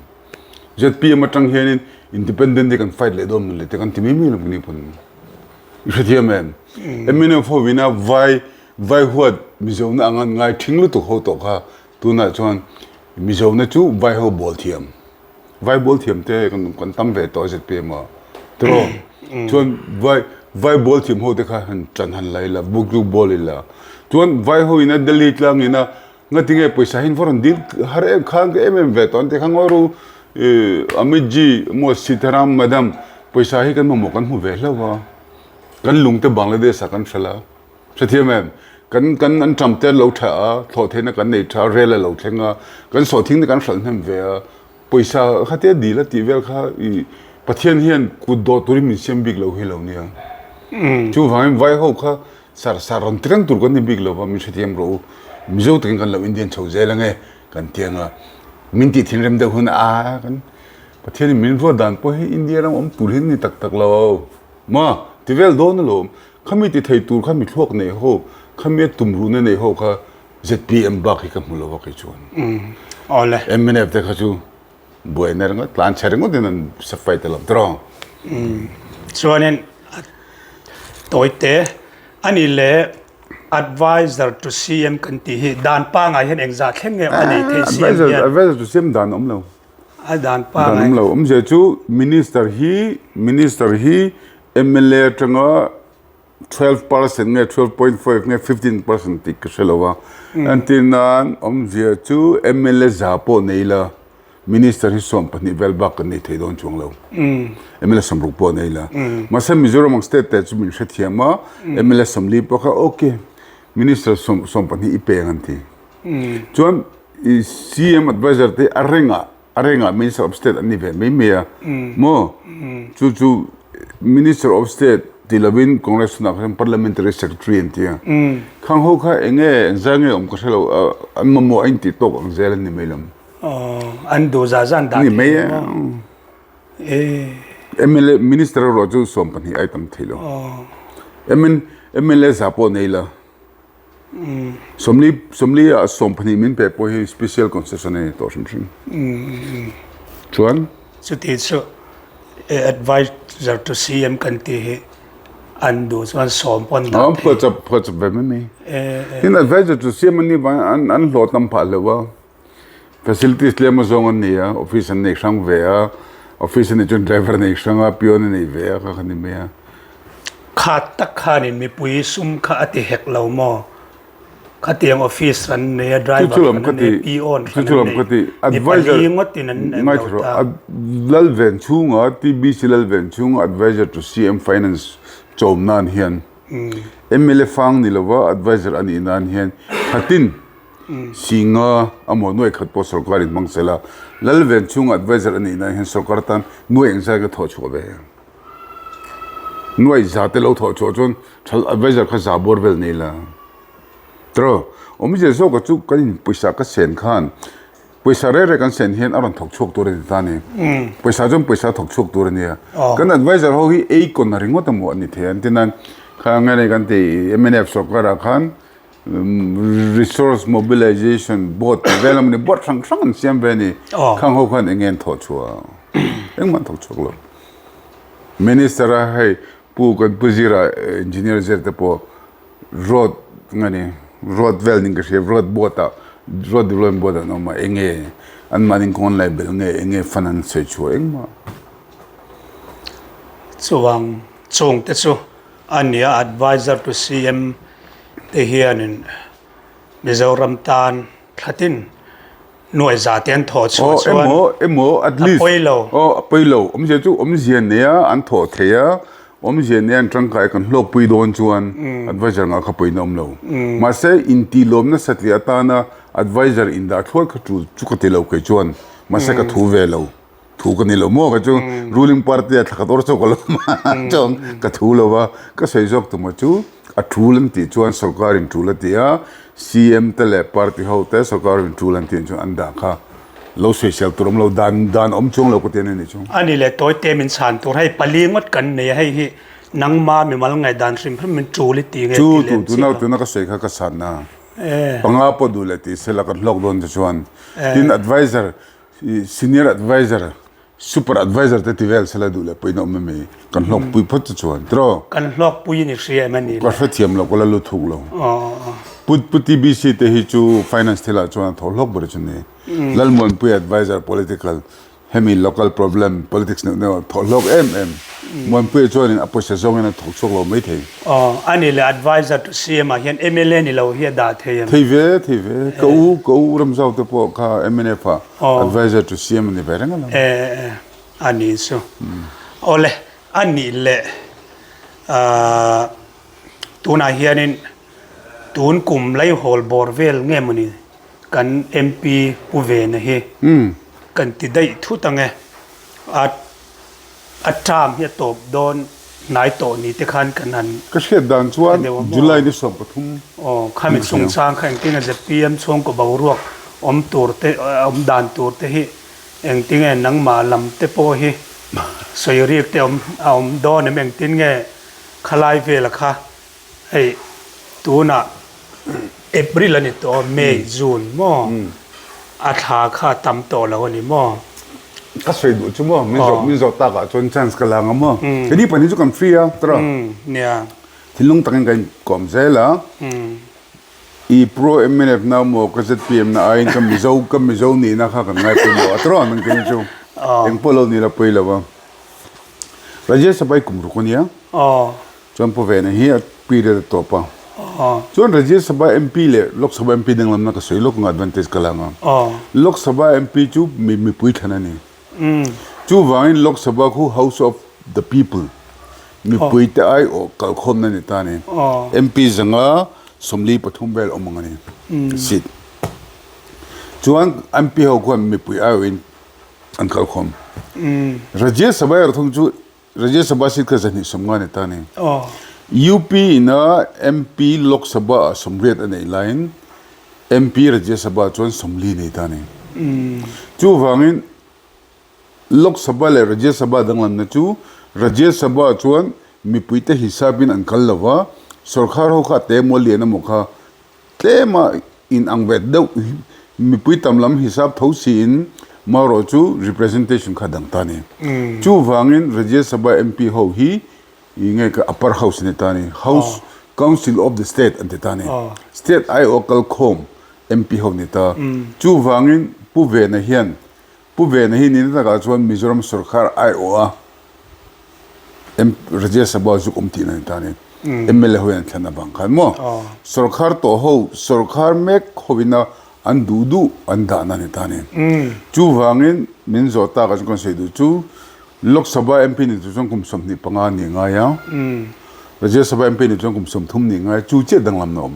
Zpm atang hian in independent te kan fight leh dawn mawn le te kan ti mai mai lo ni pawn. I hrethiam em? Mnf ho ina vai vai huat Mizo na anga an ngai thing lutuk ho tawh kha tunah chuan Mizo na chu vai ho bawl thiam. Vai bawl thiam te kan tam ve tawh zpm a tiraw chuan vai vai bawl thiam ho te kha han ṭan han la ila buk chu bawl ila chuan vai ho ina Delhi tlang ina ngatinge pawisa hi an va rawn dil har em khan ka em em ve tawh an ti kha ngawi ru ih Amit ji emaw Sitaram madam pawisa hi kan mamawh kan hmu ve hlauh a kan lung te Bangladesh ah kan hralh a. Hrethiam em? Kan kan an ṭam te an lo ṭha a, thlawh theihna kan nei ṭha a, rel a lo thleng a, kan sawhthing te kan hralh hnem ve a, pawisa khatia dil a tih vel kha i Pathian hian kut dawh turin min siam bik lo hi lo nia. Chuvangin vai ho kha sar sar rawn ti reng tur kan ni bik lo va, min hrethiam rawh u, Mizo takin kan lo Indian chho zel ange kan ti ang a, min tih thinrem deuh hun a kan Pathianin min ruat dan pawh hi India ram awm tur hi an ni tak tak lo. Ma, ti vel dawn alawm. Khami ti thei tur kha mi thluak nei ho, khami a tum ruhna nei ho kha zpm bak hi ka hmu lo a kei chuan. Awle. Mnf te kha chu buaina ringawt, tlan chhe ringawt in an safai ta lo tiraw. Chuanin tawi te ani leh adviser to CM kan tih hi dan pangai hian engzah thleng nge a nei thei CM hian. Adviser to CM dan a awm lo. A dan pangai. Dan awm lo. Awmzia chu minister hi minister hi mla atanga 12% nge 12.5 nge 15% tih ka hre lo a. Entir nan awmzia chu mla za pawh nei la. Minister hi 12 vel bak kan nei thei dawn chuang lo. Mla 60 pawh nei la. Mahse Mizoram ang state te chu min hrethiam a, mla 40 pawh kha ok, Minister 12 i peng an ti. Chuan CM advisor te a rengah A rengah Minister of State an ni ve mai mai a maw? Chu chu Minister of State ti lovin Congress hunah khan Parliamentary Secretary an ti a. Khang ho kha eng nge engzah nge awm ka hre lo, an mamawh a intih tawk ang zel an ni mai lo. An duh zah zah an dah thei lo maw? Mla Minister erawh chu 12 ai tam thei lo. Mla za pawh nei la. 40 40 ah 12 min pe pawh hi special concession a ni tawh hrim hrim. Chuan. Chuti chu advisor to CM kan tih hi an duh chuan sawm pawh an dah thei. Phuah chawp phuah chawp ve mai mai. Tin advisor to CM an nih vangin an hlawh tam phah hleuh a. Facilities tlem azawng an nei a, office an nei hrang ve a, office a neih chuan driver a nei hrang a, peon a nei ve a kha kha ni mai a. Kha tak khanin mipui sum kha a ti hek lo maw? Khatiang office an nei a, driver hran an nei, peon hran an nei, mi pali ngawtin an lo ta. Lalven chhunga, TBC Lalven chhunga advisor to CM Finance chawm nan hian mla fang ni lova advisor a nih nan hian khatin Singa a maw nuai khat pawh sorkar in hmang sela, Lalven chhunga advisor a nih nan hian sorkar tan nuai engzai ka thawh chhuah ve. Nuai za te lo thawh chhuah chuan thal advisor kha za bawr vel nei la. Tiraw, awmzia zawka chu kan in pawisa ka sen khan pawisa reh reh kan sen hian a rawn thawk chhuak tur a ni ta ni. Pawisa chuan pawisa a thawk chhuak tur a nia. Kan advisor ho hi ei kawn a ringawt a maw a ni thei a, an ti nan kha nge nei kan ti mnf sorkar ah khan Resource Mobilization Board tih vel emaw ni board hrang hrang an siam ve a ni. Khang ho khan eng nge an thawh chhuah? Engmah an thawk chhuak lo. Minister a hei Pu kan Pu Zira Engineer zir te pawh road nge ni road vel ning ka hria road board ah road development board ah an awm a eng nge anmahni kawn lai bel nge eng nge fund an sawi chhuah engmah. Chuvang chung te chu A nia Adviser to CM te hianin Mizoram tan thlatin nuai za te an thawh chhuah chuan a pawi lo. Aw a pawi lo. Awmzia chu awmzia nia an thawh thei a, awmzia nia an tangkai kan hlawkpui dawn chuan adviser ngah kha pawhin a awm lo. Mahse intih lawmna satliah atana adviser indah thluai kha tul chu ka ti lo kei chuan mahse ka thu ve lo. Thu ka ni lo maw ka chu ruling party a thlakhat awr chauh ka lo chuan ka thu lo va, ka sawi zawk tumah chu a tul an tih chuan sorkar in tul a ti a, CM te leh party ho te sorkar in tul an tih chuan an dah kha lo sawisel tur awm lo dan dan awm chuang lo ka ti a ni chu. A ni leh tawi te min chhan tur hei pali ngawt kan nei a hei hi nangma mimal ngaihdan hrim hrim min tul i ti nge ti lem chi lo. Chu tuna ka sawi kha ka chhan a, panga pawh duh leh tih sela kan hlawk dawn te chuan tin adviser Senior adviser, super adviser te ti vel sela duh leh pawhin a awm em ei? Kan hlawkpui phawt chu chuan tiraw? Kan hlawkpui in i hria em a ni le? Ka hrethiam lo, ka la lut thuk lo. Pu Pu TBC te hi chu finance thilah chuan a thaw hlawk ber chu ni. Lalmuanpui adviser political hemi local problem politics neuh neuh a thaw hlawk em em. Muanpuia chuanin a pawisa zawngin a thawk chhuak lo maithei. Aw, a ni le adviser to CM ah hian mla ni lo hi a dah thei em? Thei ve, thei ve. Ka u, ka u Ramzau te pawh kha mnf ah adviser to CM a ni ve reng alawm. E, e, a ni chu. Aw le, a nih leh ah tunah hianin tun kum Laihawl bawr vel nge mawni kan MP Pu Vena hi kan ti daih thut ang e. A A term hi a tawp dawn hnai tawh ni te khan kan han Ka hriat dan chuan July ni 13. Aw, khami chungchang kha engtinge zpm chhungkaw boruak awm tur te, awm dan tur te hi engtinge nangmah lam te pawh hi sawi rik te awm a awm dawn em engtin nge khalai vela kha Hei tunah April a ni tawh a, May, June maw? A thla kha a tam tawh lo a ni maw? Ka sawi duh chu maw, min zawh min zawh takah chuan chance ka la ang a maw? Keini pahnih chu kan free a, tawrh a? Nia. Thinlung takin kan inkawm zel a. I pro mnf na maw ka zpm na aiin ka Mizo ka Mizo nihna kha kan ngai pawimawh a tawrh a nang keini chu. Engpawh lo ni la pawi lo a. Rajya Sabha i kum ruk a nia. Chuan Pu Vena hi a period a tawp a. Chuan Rajya Sabha MP leh Lok Sabha MP danglamna ka sawi lawk ang advantage ka la ang a. Lok Sabha MP chu mipui thlan a ni. Chuvangin Lok Sabha khu House of the People, mipuite aiawh kalkhawmna a ni ta a ni. MP 143 vel awm ang a ni seat. Chuan MP ho khuan mipui aiawhin an kalkhawm. Rajya Sabha erawh thung chu Rajya Sabha seat kha 250 a ni ta a ni. UP ina MP Lok Sabha ah 80 a neih laiin MP Rajya Sabha chuan 40 nei ta a ni. Chuvangin Lok Sabha leh Rajya Sabha danglamna chu Rajya Sabha chuan mipuite hisapin an kal lo va, sorkar ho kha a te emaw lian emaw kha Tlema in ang ve deuh mipui tam lam hisap tho siin marawh chu representation kha dang ta ni. Chuvangin Rajya Sabha MP ho hi i nge ka upper house ni ta ni. House Council of the State an ti ta ni. State aiawh kalkhawm MP ho ni ta. Chuvangin Pu Vena hian Pu Vena hi nihna takah chuan Mizoram sorkar aiawh a Rajya Sabha zuk awm tihna ni ta ni. MLA ho hian an thlan avang khan maw? Sorkar tawh ho, sorkar mek hovina an duh duh an dahna ni ta ni. Chuvangin min zawh takah chuan kan sawi duh chu Lok Sabha MP ni tur chuan kum 25 nih ngai a, Rajya Sabha MP ni chuan kum 30 nih ngai a, chu chiah danglamna awm.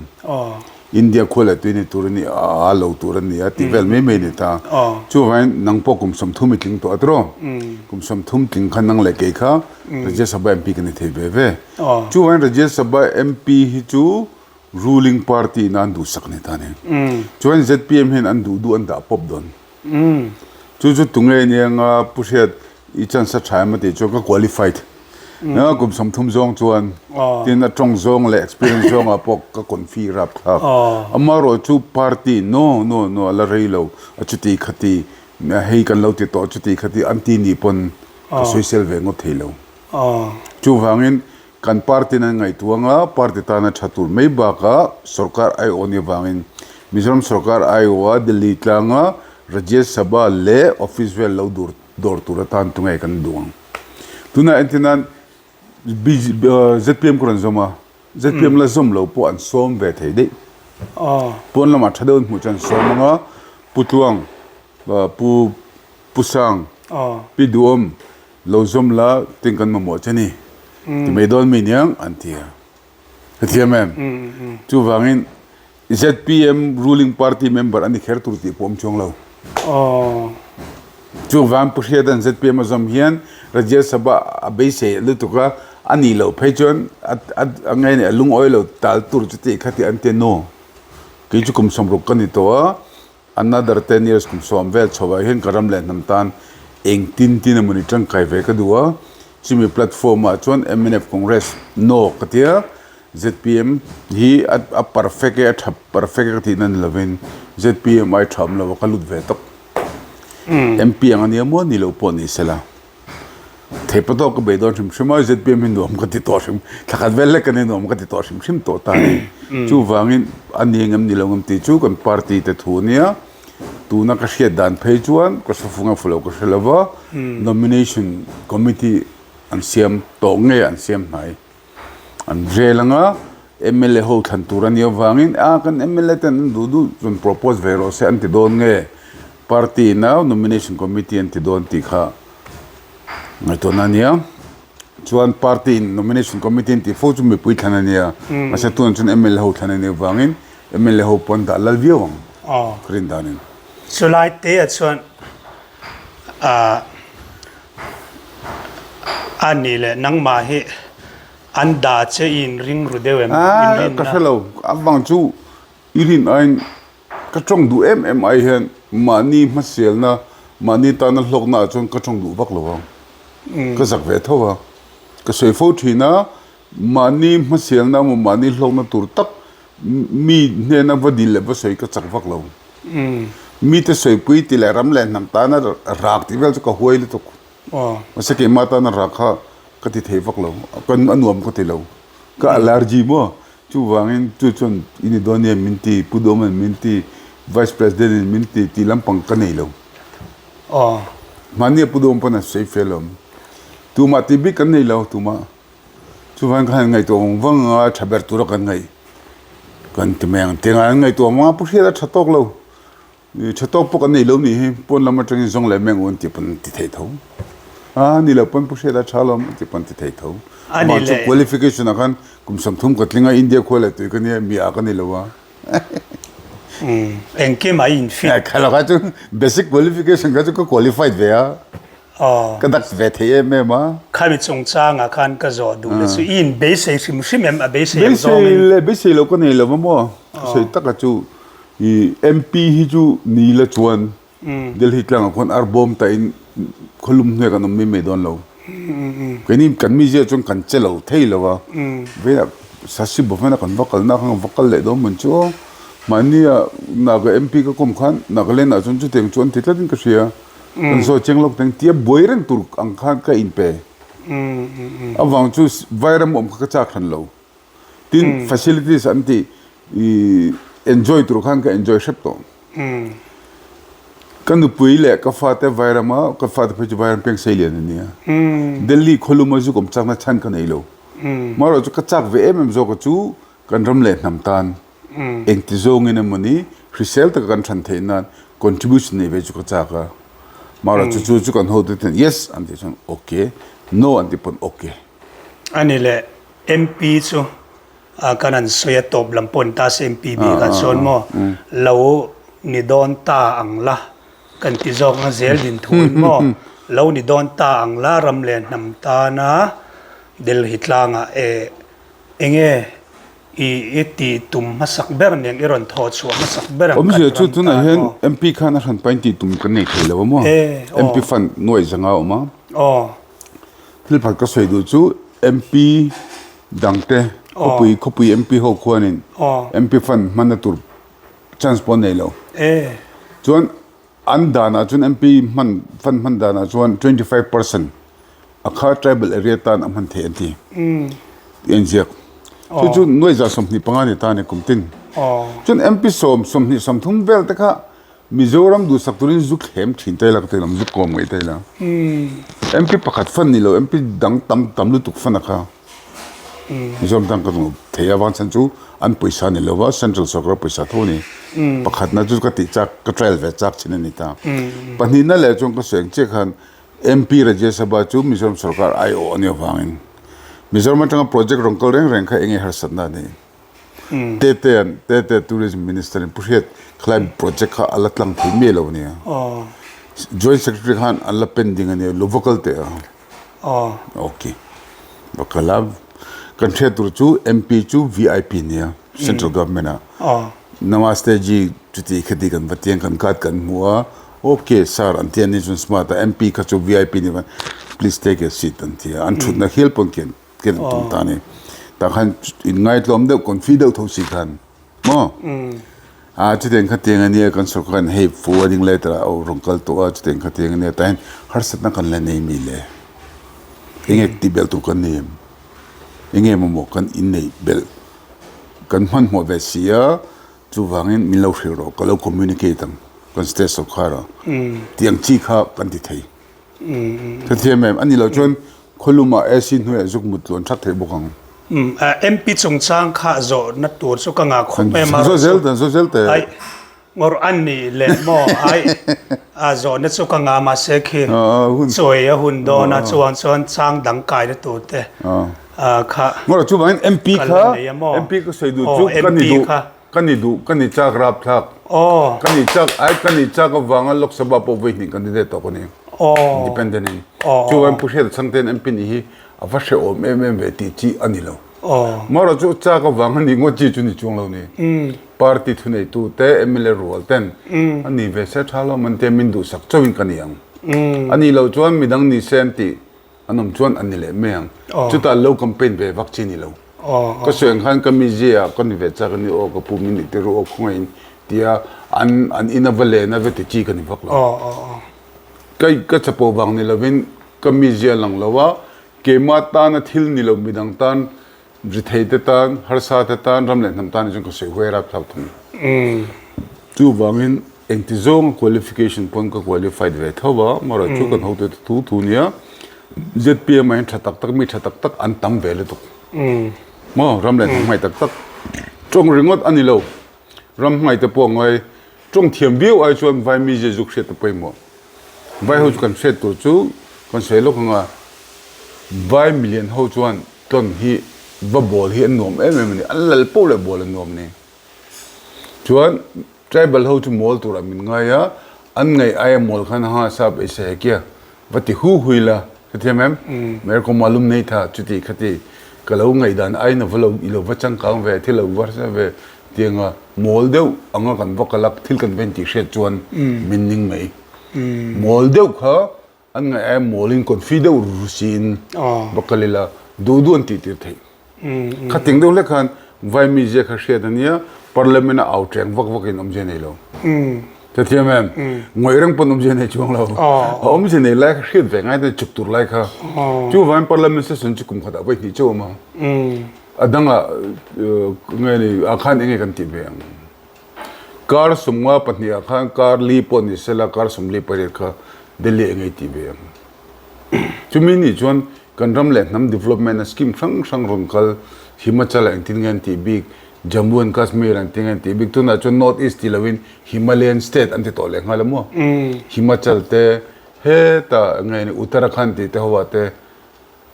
India khua leh tui ni tur a ni a, a lo tur a ni a tih vel mai mai a ni ta. Chuvangin nang pawh kum 30 i tling tawh a tiraw? Kum 30 tling kha nang leh kei kha Rajya Sabha MP ka ni thei ve ve. Chuvangin Rajya Sabha MP hi chu ruling party in an duhsak a ni ta a ni. Chuan zpm hian an duh duh an dah pawp dawn. Chu chu tunge nia nga Pu Hriat i chance a tha em a tih chuan ka qualified. Nanga kum 30 zawng chuan tin a tawng zawng leh experience zawngah pawh ka confi rap thlak. Amaherawh chu party no no no a la rei lo a chuti khati hei kan lo ti tawh chuti khati an ti nih pawn ka sawisel ve ngawt thei lo. Chuvangin kan party in an ngaihtuah anga party tana tha tur mai bakah sorkar aiawh ni avangin Mizoram sorkar aiawha Delhi tlanga Rajya Sabha leh office vel lo dur dawr tur atan tunge kan duh ang. Tunah entir nan zpm ka rawn zawm a, zpm la zawm lo pawh an sawm ve thei daih. Pawn lamah tha deuh an hmuh chuan an sawm ang a, Pu Tluang, Pu Pu Sang, Pi Duhawm lo zawm la tin kan mamawh che ni ti mai dawn mi niang an ti a. Hrethiam em? Chuvangin zpm ruling party member a ni kher tur tih pawh awm chuang lo. Chuvang Pu Hriata'n zpm a zawm hian Rajya Sabha a beisei lutuk a, a nih loh phei chuan a nge nih a lungawi lo tal tur chu tih kha tih an ti a nu. Kei chu kum 60 ka ni tawh a, Another 10 years kum 10 vel chho ah hian ka ram leh hnam tan eng tin tin emawni tangkai ve ka duh a, chumi platform ah chuan mnf Congress no ka tia, zpm hi a perfect e a tha perfect e ka tihna ni lovin zpm ai tha awm lo a ka lut ve tawp. MP ang ania maw ni loh pawh ni sela. Theipa tawk ka bei dawn hrim hrim a, zpm hi nuam ka ti tawh hrim, thla khat vel lek ka ni nuam ka ti tawh hrim hrim tawh ta a ni. Chuvangin a ni engem ni lo ngam tih chu kan party te thu a nia, tuna ka hriat dan phei chuan ka hre fu nge fu lo ka hre lo va, nomination committee an siam tawh nge an siam hnai. An rel anga mla ho thlan tur a nih avangin a kan mla ten an duh duh rawn propose ve rawh se an ti dawn nge party ina nomination committee an ti dawn tih kha ngaihtuahna a nia. Chuan party in nomination committee an tih fo chu mipui thlan a nia mahse tunah chuan mla ho thlan a nih avangin mla ho pawh an dah lal viau ang ka rin danin. Chulai te ah chuan ah A nih leh nangmah hi an dah che i inring ru deuh em? A, ka hre lo. A vang chu i rin aiin ka tawng duh em em ai hian mahni hmasialna, mahni tana hlawkna ah chuan ka tawng duh vak lo ang. Ka zak ve tho a. Ka sawi fo thin a, mahni hmasialna emaw mahni hlawkna tur tak mi hnena va dil leh va sawi ka chak vak lo. Mite sawipui tih leh ram leh hnam tana rak tih vel chu ka huai lutuk. Mahse keimah tana rak kha ka ti thei vak lo, ka a nuam ka ti lo. Ka allergy maw? Chuvangin chu chuan i ni dawn em min ti, Pu Dawman min ti, Vice President in min ti tih lampang ka nei lo. Mahni a Pu Dawm pawn a sawi fel awm. Tumah tih bik kan nei lo, tumah. Chuvangin ka han ngaihtuah vang vang a, tha ber tura kan ngaih. Kan ti mai ang. Tiangah an ngaihtuah ang a, Pu Hriata tha tawk lo. Tha tawk pawh kan nei lo nih hi, pawn lam atangin zawng leh meng u an ti pawn an ti thei tho. A ni lo pawn Pu Hriata tha lawm an ti pawn an ti thei tho. Amah chu qualification ah khan kum 30 ka tling a, India khua leh tui ka nia, mi ah ka ni lo a. Engkim a in fit. Kha lo kha chu basic qualification kha chu ka qualified ve a. Ka dak ve thei em em a. Khami chungchangah khan ka zawh duh le chu i in beisei hrim hrim em a beisei ang zawngin. Beisei leh beisei lo ka nei lo va maw. Ka sawi taka chu i MP hi chu ni la chuan Delhi tlangah khuan ar bawm ta in khawlum hnuai kan awm mai mai dawn lo. Keini kan mizia chuan kan che lo thei lo a. Veiah Sasi Bhavan a kan va kalna khan va kal leh dawn mun chu aw. Mahni ah Naga MP ka kawm khan Nagaland ah chuan chutiang chu an ti tlat in ka hria. Kan sawi chiang lawk teng tia buai reng tur ang khan ka inpe. Avang chu vairam awm kha ka chak hran lo. Tin facilities an tih i enjoy tur khan ka enjoy hrep tawh. Ka nupui leh ka fate vairama ka fate phei chu vairam peng seilian a nia. Delhi khawluma zuk awm chakna chhan ka nei lo. Marawh chu ka chak ve em em zawk a chu kan ram leh hnam tan Engti zawngin emawni hrisel taka kan hran theih nan contribution nei ve chu ka chak a. Mahra chu chu chu kan hotu ten yes an tih chuan ok, no an tih pawn ok. Ani leh MP chu kan han sawi a tawp lam pawh ni ta se MP bik ah chuan maw lo ni dawn ta ang la kan ti zawk na zel din thu in maw lo ni dawn ta ang la ram leh hnam tana Delhi tlangah eh enge I i tih tum hmasak ber nen i rawn thawh chhuah hmasak ber ang kan Awmzia chu ram tunah tan hian aw. MP khan a hran pain tih tum kan nei thei lo a maw? E, aw. MP fund nuai zanga a awm a. Aw. Thil pakhat ka sawi duh chu MP dangte khawpui khawpui MP ho khuanin Aw. MP fund hmanna tur chance pawh an nei lo. E. Chuan An danah chuan MP hman fund hman danah chuan 25 percent a kha tribal area tan a hman theih an ti tih an ziak. Chu chu nuai za 25 ni ta a ni kum tin. Chuan MP sawm 20 30 vel te kha Mizoram duhsak turin zu thlem thin ta ila ka ti lam zu kawm ngaih ta ila. MP pakhat fund ni lo MP dang tam tam lutuk fund a kha. Mizoram tan ka hmuh thei a vang chhan chu an pawisa ni lova central sorkar pawisa tho a ni. Pakhatna chu ka tih chak ka trial ve chak chin a ni ta. Pahnihna leh chuan ka sawi ang chiah khan MP Rajya Sabha chu Mizoram sorkar aiawh a nih avangin Mizoram atanga project rawn kal reng reng kha eng nge harsatna a ni. Tete Tete Tourism Minister in Pu Hriat khalai project kha a la tlang thei miah lo a nia. Joint Secretary khan an la pending a nia lo va kal teh a. Aw. Ok. Va kal a. Kan hriat tur chu MP chu VIP nia Central Government ah. Aw. Namaste ji chuti khati kan va tiang kan card kan hmu a. Ok sir an ti a ni chuan smart a MP kha chu VIP ni van please take a seat an ti a. An thutna hial pawn khian khian an tum ta a ni. Tah khan in ngaitlawm deuh confi deuh tho si khan. Maw? A chutiang khatiang a nia kan sorkar in hei forwarding letter ah aw rawn kal tawh a chutiang khatiang a nia tah hian harsatna kan la nei mi le? Enge tih belh tur kan nei em? Enge mamawh kan inneih belh kan hmanhmawh ve si a chuvangin min lo hrilh rawh ka lo communicate ang kan state sorkar ah tiang chi kha kan ti thei. Hrethiam em? A nih loh chuan khawlumah AC hnuaiah zuk mut tluan thak theih bawk ang. MP chungchang kha zawhna tur chu ka ngah khawp mai a Zawh zel teh, zawh zel teh. Aih, ngawrh a nih leh maw? Aih, a zawhna chu ka ngah mahse khi chawi a hun dawn a, chuan chuan chang dang kaina tur te kha Ngawrh chuvangin MP kha, MP ka sawi duh chu ka ni duh. Ka ni duh, ka ni chak rapthlak. Aw. Ka ni chak, ai ka ni chak avanga Lok Sabha pawh vawi hnih candidate tawh ka ni. Aw. Independent in. Aw. Chuan Pu Hriata Chhangte'n MP nih hi a va hrehawm em em ve tih chi a ni lo. Aw. Marawh chu chak avanga ni ngawt chi chu ni chuang lo ni. Party thuneitu te, mla rual ten a ni ve se tha lo man te min duhsak chauhin ka ni ang. A nih loh chuan midang ni se an tih An awm chuan an ni leh mai ang. Chutah lo campaign ve vak chi ni lo. Ka sawi ang khan ka mizia ah ka ni ve chak a ni aw ka pu min nih tir aw khawngaih in tia an an in a va len a va ti chi ka ni vak lo. Ka ka chapo vang ni lovin ka mizia lang lo a keimah tana thil ni lo midang tan Rithei te tan, harsa te tan, ram leh hnam tan hi chuan ka sawi huai rap thlak thung. Chuvangin engti zawnga qualification pawn ka qualified ve tho va, amaherawh chu kan hotute thu thu nia zpm ah hian tha tak tak mi tha tak tak an tam ve lutuk. Maw ram leh hnam hmai tak tak. Tawng ringawt a ni lo. Ram hmangaihte pawh ngai tawng thiam viau ai chuan vai mizia zuk hriat a pawimawh. Vai ho chu kan hriat tur chu kan sawi lawk ang a, vai milian ho chuan tlawn hi va bawl hi an nuam em em a ni, an lal poh leh bawl an nuam a ni. Chuan Tribal ho chu mawl turah min ngai a, an ngaih aia mawl khan ha sap ei se hekia va ti hu hui la, hrethiam em? Mer ko malum nei tha chuti khati ka lo ngaihdan aiin a va lo i lo va changkang ve thil lo va hre ve tianga mawl deuh anga kan va kal a thil kan va intih hriat chuan min ning mai. Mawl deuh kha An ngaih ai mawlin confi deuh ru siin va kal ila duh duh an tih tir theih. Khating deuh hlek khan vai mizia kha hriat a nia, Parliament a au ṭeng vak vakin awmzia nei lo. Hrethiam em? Ngawih reng pawn awmzia nei chuang lo. A awmzia nei lai kha hriat ve ngai te chuk tur lai kha. Chuvangin Parliament session chu kum khatah vawi hnih chauh a awm a. A dangah nge ni ah khan enge kan tih ve ang. Kar sumnga pahnihah khan kar li pawh ni sela kar sawmli pariat kha Delhi a ngei tih ve ang. Chumi nih chuan kan ram leh hnam development a scheme hrang hrang rawn kal Himachal ah engtin nge an tih bik, Jammu and Kashmir ah engtin nge an tih bik, tunah chuan North East ti loin Himalayan state an ti tawh leh nghal a maw? Himachal te hetah nge ni Uttarakhand tih te ho ah te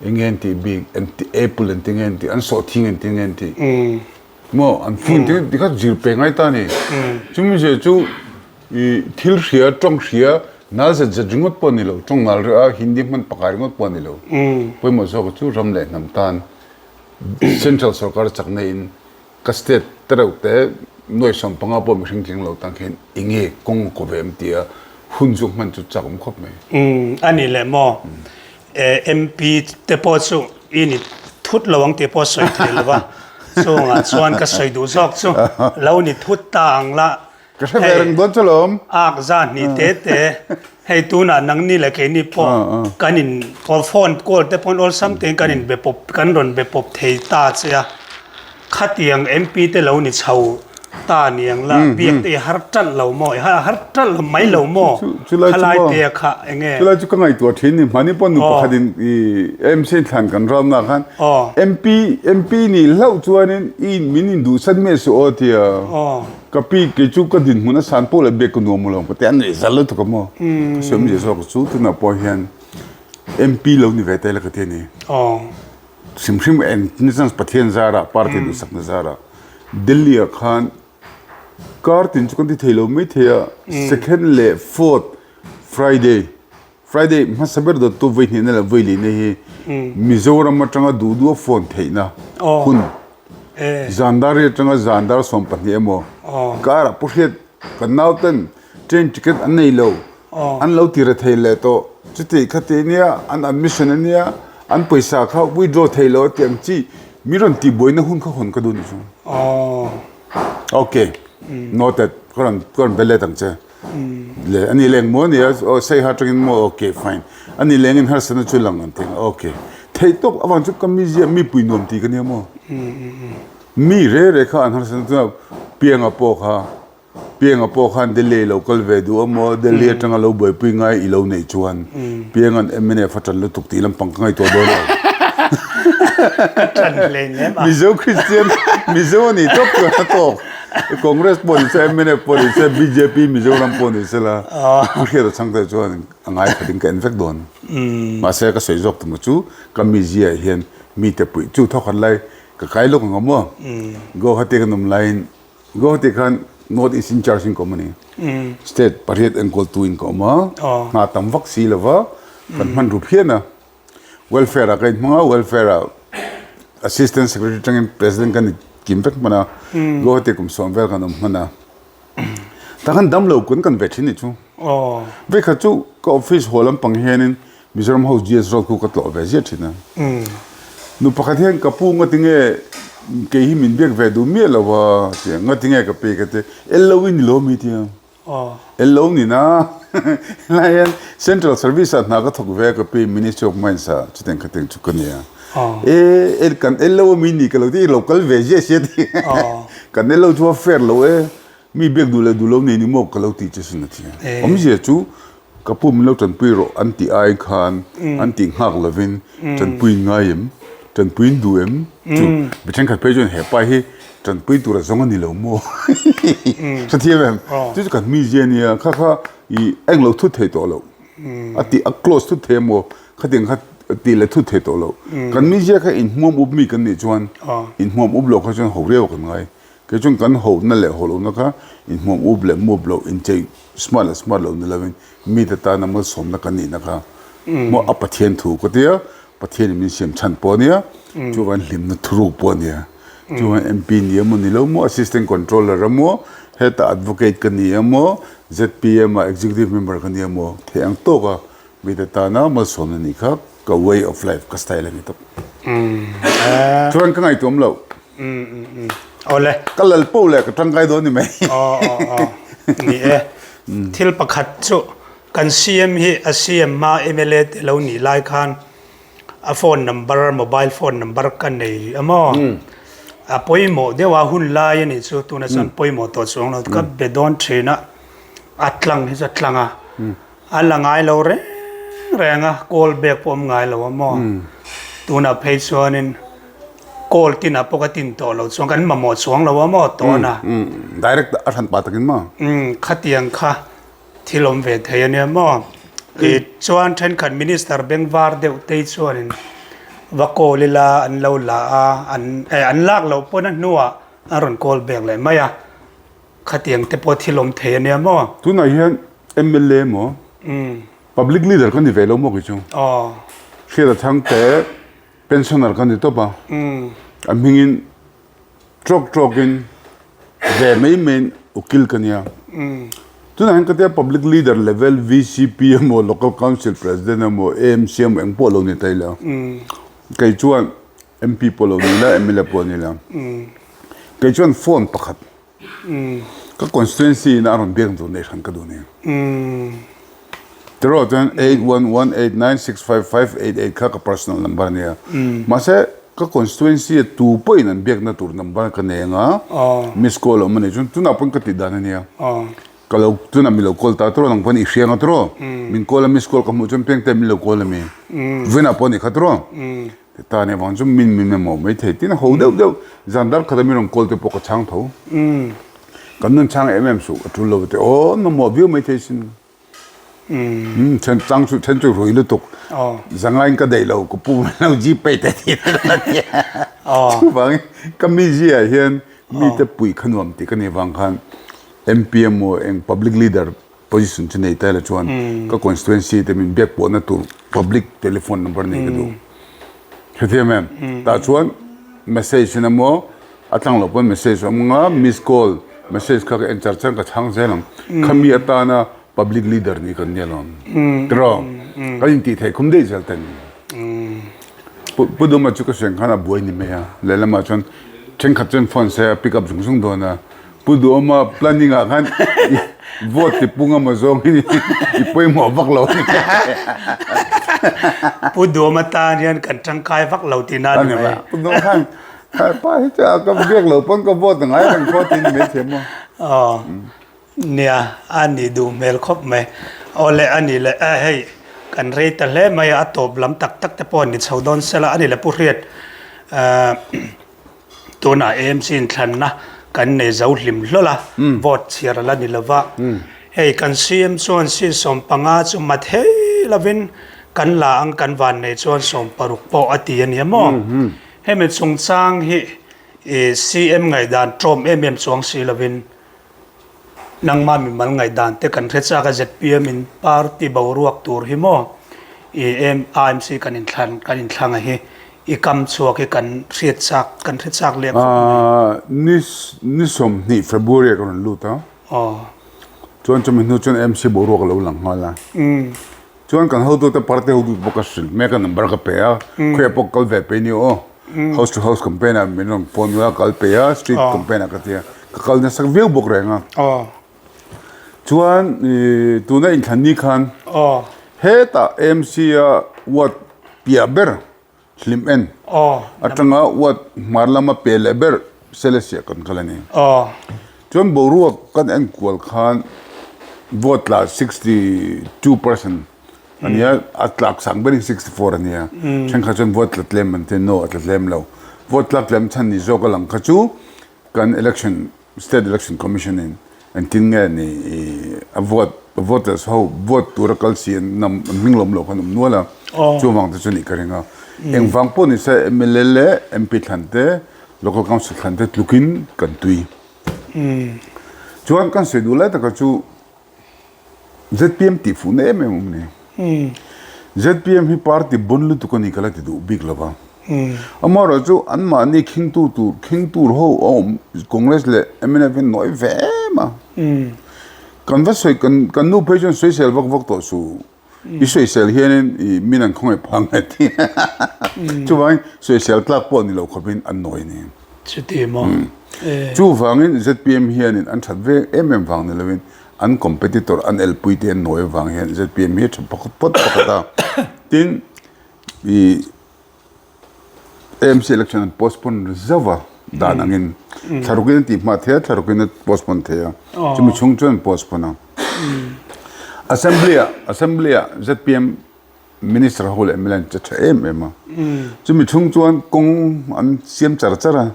Eng nge an tih bik, an ti apple an ti nge an tih, an sawhthing an ti nge an tih. Maw an phun te ti kha zir pe ngai ta ni. Chumi zia chu i thil hria, tawng hria, nal zet zet ringawt pawh a ni lo, tawng nal reuh a Hindi hman pakhat ringawt pawh a ni lo. Pawimawh zawk chu ram leh hnam tan Central sorkar chakna in Ka state te reuh te nuai 15 pawh mihring tling lo tan khian enge kawng a kaw ve em tia hun chu hman chu chak awm khawp mai. Umm a ni leh maw? MP te pawh chu i ni thut lo ang tih pawh sawi thei lo va, chungah chuan ka sawi duh zawk chu lo ni thut ta ang la. Ka hre ve reng dawn chu lawm. Ak za hnih te te hei tunah nangni leh keini pawh kan in phone call te pawn awlsam tein kan in be pawp kan rawn be pawp thei ta che a. Khatiang MP te lo ni chho ta niang la biak te i har ṭalh lo maw i har ṭalh lo mai lo maw khalai te kha enge. Chulai chu ka ngaihtuah ṭhin ni hmani pawh nu pakhat in i MC thlan kan ramna khan MP MP nih hlauh chuanin i min induhsan miah suh aw tia. Ka pi kei chu ka dinhmun a san pawh leh biak ka nuam lo ka ti a neih zal lutuk a maw ka sawi awmzia zawk chu tunah pawh hian MP lo ni ve ta ila ka ti a ni. Hrim hrim eng ni chuan Pathian zarah party duhsakna zarah Delhi ah khan kar tin chu kan ti thei lo mai thei a second leh fourth Friday Friday hmasa ber dawttu vawi hnihna leh vawi lihna hi Mizoram atanga duh duh a phone theihna hun zan dar riat atanga zan dar 12 emaw karah pu hriat kan nauten train ticket an nei lo an lo ti re thei leh tawh chuti khati ania an admission ania an pawisa kha withdraw thei lo a tih ang chi mi rawn tih buaina hun kha hawn ka duh ni chu. Okay noted ka rawn ka rawn be let ang che. Le ani leng maw ania aw Saiha atangin maw okay fine ani lengin harsatna chu lang an ti ang okay theih tawk avang chu ka mizia mi pui nuam tih ka nia maw mi re re kha an harsatna chu pianga pawh kha pianga pawh khan Delhi lo kal ve duh a maw Delhi atanga lo buaipui ngai i lo neih chuan piangan MNF a tan lutuk tih lampang ka ngaihtuah dawn lo ka tan hleinem a Mizo Kristian Mizo a ni tawp chuan a tawk. Congress pawh ni se, mnf pawh ni se, bjp Mizoram pawh ni se la, Pu Hriata Chhangte chuan a ngai khat in ka en vek dawn. Mahse ka sawi zawk tum chu ka mizia hian mite puih chu thawkhat lai ka kai lawk ang maw. Guwahati kan awm laiin Guwahati khan North East in charge in ka awm a ni. State pariat enkawltu in ka awm a, hna tam vak si lova kan hman ru phian a. Welfare ah ka inhmang a, welfare ah assistant secretary atangin president ka ni kim vek hman a, Guwahati kum sawm vel kan awm hman a, tah khan damlo kun kan ve thin ni chu. Vekhat chu ka office haw lampang hianin Mizoram House GS Road khu ka tlawh ve ziah thin a. Nu pakhat hian ka pu ngatinge kei hi min biak ve duh miah lo a tia, ngatinge ka pe ka ti, LO i ni lo mi tia. Lo ni na helai hian Central Service ah hna ka thawk ve a ka pi Ministry of Mines ah chutiang kha tiang chu ka nia. E kan lo ami ni ka lo ti lo kal ve ziah sia ti kan lo chu a fair lo e mi biak duh leh duh lo nei ni maw ka lo ti che sin a ti a. Awmzia chu ka pu min lo tanpui rawh an tih ai khan an tih nghak lovin tanpui ngai em. Tanpuiin duh em? Chu mi thenkhat phei chuan hepa hi tanpui tura zawng a ni lo maw? Hrethiam em? Chu chu kan mizia nia kha kha i englo thut thei tawh lo. A tih a close thut thei emaw khatiang kha tih leh thut thei tawh lo. Kan mizia kha inhmuam up mi kan nih chuan inhmuam up loh kha chuan ho riau kan ngai. Kei chuan kan hohna leh ho lohna kha inhmuam up leh mup loh inchei smart leh smart loh ni lovin mite tana malsawmna kan nihna kha maw a Pathian thu ka tia Pathianin min siam chhan pawh a nia, chuvangin hlimna thuruk pawh a nia. Chuvangin MP ni emaw ni lo maw, Assistant Controller emaw, hetah Advocate ka ni emaw, zpm ah Executive Member ka ni emaw, theih ang tawka mite tana malsawmna nih kha ka way of life, ka style a ni tawp. Chuan ka ngaihtuam loh. Awle. Ka lal poh leh ka tangkai dawn ni mai. Aw aw aw. Ni e. Thil pakhat chu Kan CM hi a CM hma mla te lo nih lai khan a phone number, mobile phone number ka nei a maw? A pawimawh deuh a hun lai a nih chu tunah chuan pawimawh tawh chuang lo ka be dawn thin a, a tlang hi chu a tlang a, a la ngai lo reng reng a, call back pawh awm ngai lo a maw? Tunah phei chuanin call tinah pawh ka tin tawh lo chuan kan mamawh chuang lo a maw tawn a. Direct a hran pah takin maw? Khatiang kha. Thil awm ve thei a nia maw? Ti chuan thenkhat Minister bengvar deuh te chuanin va call ila an lo la a, an eh an lak loh pawn a hnuah an rawn call back leh mai a, khatiang te pawh thil awm thei a nia maw? Tunah hian mla maw? Public leader ka ni ve lo maw kei chu? Aw. Hriata Thangte pensioner ka ni tawp a, a hmingin Trawk trawkin ve mai mai ukil ka nia. Tunah hian ka tia public leader level VCP emaw local council president emaw AMC emaw eng pawh lo ni ta ila. Kei chuan MP pawh lo ni ila mla pawh ni ila. Kei chuan phone pakhat Ka constituency in a rawn biak tur nei hran ka duh ni. Tiraw chuan 8118965588 kha ka personal number a nia. Mahse ka constituency a tu pawhin an biakna tur number ka nei anga miss call a awm a nih chuan tunah pawn ka tih dan a nia. Ka lo tunah mi lo call ta tiraw nang pawn i hria anga tiraw min call a miss call ka hmuh chuan pengte min lo call a mi. Vawiinah pawh a ni kha tiraw. Ta nih avang chu min min mamawh mai thei tin a ho deuh deuh zan dar khata min rawn call te pawh ka chhang tho. Kan nun chhang em em suh a tul lo te aw an mamawh viau mai thei sin. Then chang chu then chu rui lutuk zangaiin ka daih lo ka pu lo gpay te ti chuvangin ka mizia ah hian mite puih kha nuam tih ka nih avang khan MP emaw eng public leader Position chu nei ta ila chuan ka constituency te min biak pawhna tur public telephone number nei ka duh. Hrethiam em? Tah chuan message in emaw a tlang loh pawn message awm anga miss call message kha ka en char char ka chhang zel ang. Khami atana public leader nih kan nia lawm. Tiraw? Kan intih theih khum daih zel ten. Pu Duma chu ka hriat khan a buai ni mai a, lehlamah chuan thenkhat chuan phone se a pick up zung zung dawn a. Pu Duhawma planning ah khan vote ti pung emaw zawng hi i pawimawh vak lo a ni. Pu Duhawma tan hian kan tangkai vak lo tih na ni mai. Pu Duhawma khan pa hi chu ka biak lo pawn ka vote ngai reng pawh tih ni mai thiam maw. Aw nia a nih duh hmel khawp mai. Aw le a nih le hei kan rei ta hle mai a, a tawp lam tak tak te pawh a ni chho dawn sela a ni le Pu Hriat. Tunah AMC inthlanna kan nei zo hlim hlawl a, vote chhiar a la ni lo va. Hei kan CM chuan seat 15 chu ma thei lovin kan la ang kan van nei chuan 60 pawh a ti a nia maw? Hemi chungchang hi CM ngaihdan tlawm em em chuang si lovin Nangmah mimal ngaihdan te kan hre chak a zpm in party boruak tur hi maw i AMC kan inthlan kan inthlang a hi i kam chhuak hi kan hriat chak kan hre chak leh khawp mai. Ni ni 20 February ah ka rawn lut a. Aw. Chuan chumi hnu chuan AMC boruak a lo lang nghal a. Chuan kan hotute party hotute pawh ka hrilh mek a number ka pe a, khawiah pawh kal ve pei ni aw, house to house campaign ah min rawn phone ula kal pe a, street campaign ah ka ti a, ka kal nasa viau bawk reng a. Chuan ih tuna inthlan ni khan hetah AMC a ward piah ber Hlim en atanga ward hmar lama pe leh ber Selesih kan kal a ni. Chuan boruak kan en kual khan vote tla 62 percent. a nia, a tlak sang berin 64 a nia. Thenkhat chuan vote tla tlem an ti a, no a tla tlem lo. Vote tlak tlem chhan ni zawk a lang kha chu kan election State Election Commission in engtin nge ni a vote voters ho vote tura kal si an nam an hming lawm loh khan awm nual a, chuvang te chu nih ka ring a. Engvang pawh ni se mla leh MP thlan te Local Council thlan te tlukin kan tui. Chuan kan sawi duh lai taka chu ZPM tih fuhna em em awm ni. ZPM hi party bon lutuk a ni ka la ti duh bik lo va. Amaherawh chu anmahni khingtu tur khing tur ho a awm Congress leh mnf hian nawi ve em a. Kan va sawi kan kan nu phei chuan sawisel vak vak tawh suh. I sawisel hianin i min an khawngaih phah ang e ti. Chuvangin sawisel tlak pawh ni lo khawpin an nawi a ni. Chuti maw? Chuvangin ZPM hianin an that ve em em vang ni lovin an competitor an elpui te an nawi avang hian ZPM hi a tha phawt pakhat a. Tin, i AMC election an postpone zauh va dan angin thla rukin an tih hma thei a, thla rukin a postpone thei a, chumi chhung chuan an postpone a. Assembly ah Assembly ah zpm Minister ho leh mla an che tha em em a, chumi chhung chuan kawng an siam char char a,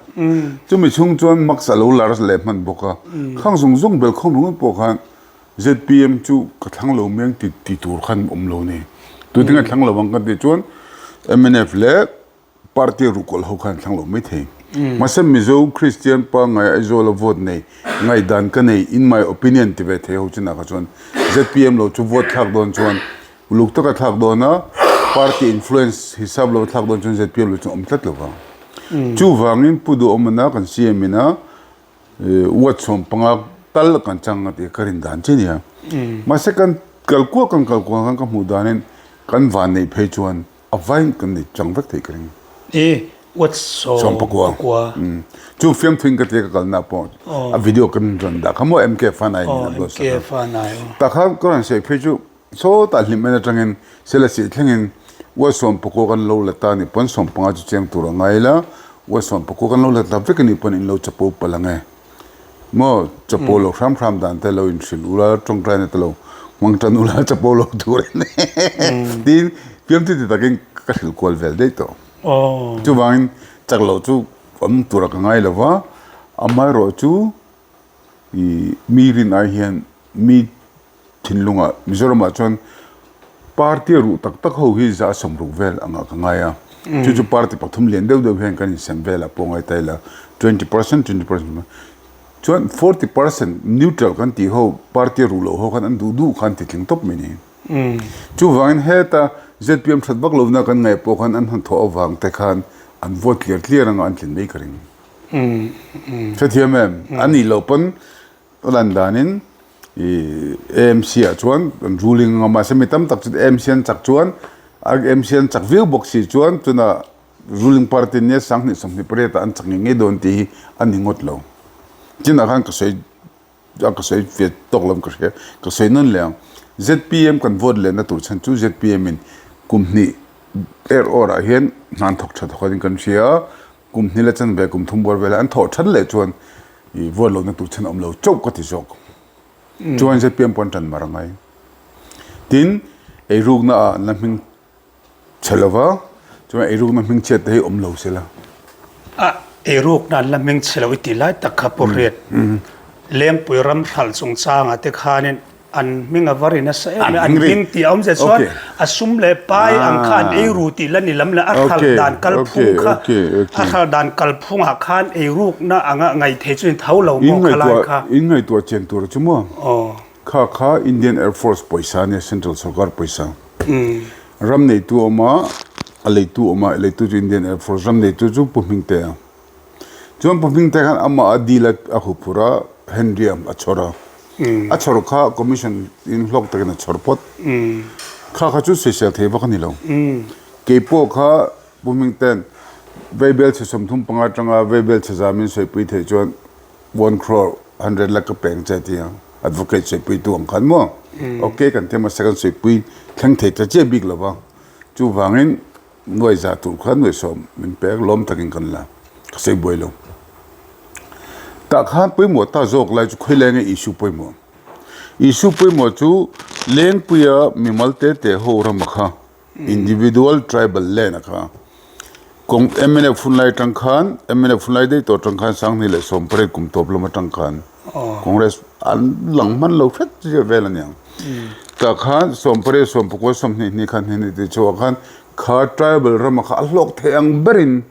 chumi chhung chuan mask a lo lar leh hman bawk a, khang zawng zawng belkhawm ringawt pawh khan Zpm chu ka thlang lo mai ang ti ti tur khan awm lo ni. Tute nge thlang lo ang kan tih chuan mnf leh party ruhkawlh ho khan thlang lo mai thei. Mahse Mizo Kristian pangngai Aizawl a vote nei ngaihdan ka nei in my opinion ti ve thei ho chinah kha chuan zpm lo chu vote thlak dawn chuan uluk taka thlak dawn a party influence hisap lo thlak dawn chuan zpm lo chu awm tlat lo vang. Chuvangin Pu Duhawmana kan CM ina Uat 15 tal kan chang a tih ka rin dan che nia. Mahse kan kal kual kan kal kual khan ka hmuh danin kan van neih phei chuan a vain kan nei chang vek theih ka ring. E uat 19. Chu fiamthuin ka tia ka kalna pawh a video kan rawn dah kha maw MK Fanai in a upload sak a. Tah khan ka rawn sawi phei chu Sawtah hlim en atangin Selasih thlengin Uasawmpakua kan lo la ta ni pawn 15 chu chiang tur a ngai la, Uasawmpakua kan lo la ta vek a nih pawn in lo chapo palh ang e. Maw chapo lo hram hram dan te lo inhrilh ula, tawngtaina te lo hmang tan ula chapo lo tur a ni tiin fiamthu ti takin ka hrilh kual vel daih tawh. Chuvangin chak loh chu awm tura ka ngai lo va, amaherawhchu ih mi rin ai hian mi Thinlungah Mizoramah chuan party ruh tak tak ho hi za 60 vel angah ka ngai a, chu chu party pathum lian deuh deuh hian kan insem velah pawh ngai ta ila 20 percent, 20 percent chuan 40 percent neutral kan tih ho party ruh loh ho khan an duh duh khan ti tling tawp mai ni. Chuvangin heta zpm that vak lohna kan ngaih pawh khan an han thawh avang te khan an vote tliar tliar anga an tlin mai ka ring. Hrethiam em? A nih loh pawn A lan danin ih AMC ah chuan an ruling anga mahse mi tam tak chu AMC an chak chuan AMC an chak viau bawk si chuan chuna ruling party nia 2028 ah an chak ngei ngei dawn tih hi a ni ngawt lo. Chinah khan ka sawi a ka sawi ve tawk lo ka hria ka sawi nawn leh ang zpm kan vote lehna tur chhan chu zpm in kum hnih er awr ah hian hna an thawk tha thawk anin kan hria a. Kum hnih leh chanve kum thum buar velah an thawh that leh chuan i vote lohna tur chhan a awm lo chauh ka ti zawk. Chuan zpm pawh an tan mar angai. Tin, eirukna ah an la hming chhe lo va, chuan eirukna hming chhiat te hi awm lo se la. A eirukna an la hming chhe lo i tih lai tak kha Pu Hriat, Lengpui ram hralh chungchangah te khanin An hming a va ri nasa em em, an hming tih a awm zet chuan a sum leh pai ang kha an ei ru tih la ni lam leh a hralh dan kalphung kha a hralh dan kalphungah khan ei rukna anga ngaih theih chu in tho lo maw khalai kha. In ngaihtuah chian tur chu maw kha kha Indian Air Force pawisa ania Central Sorkar pawisa ram neitu a awm a a leitu a awm a leitu chu Indian Air Force ram neitu chu Pu Hmingtea. Chuan Pu Hmingte khan amah a dil a a huphurh a, Henry a chhawr a. A chhawr kha commission in hlawk takin a chhawr phawt. Kha kha chu sawisel thei vak a ni lo. Kei pawh kha Pu Hmingten Vaibel chhe 35 atanga Vaibel chhe za min sawipui theih chuan one crore hundred lakh ka peng che ti ang. Advocate sawipui tu ang khan maw. Ok kan ti a mahse kan sawipui thleng thei ta chiah bik lo va. Chuvangin Nuai za tur kha nuai 10 min pek lawm takin kan la ka sawi buai lo. Tah khan pawimawh ta zawk lai chu khawilai nge issue pawimawh. Issue pawimawh chu. Lengpuia mimal te te ho rama kha individual tribal land a kha kawng mnf hun lai atang khan mnf hun lai daih tawh atang khan Sanghni leh Sawmpariat kum tawp lam atang khan Congress an lang hman lo hret zia vel a niang. Tah khan Sawmpariat Sawmpakua 20 hnih khan hnih hnih tih chhuah khan kha tribal rama kha a hlawk thei ang berin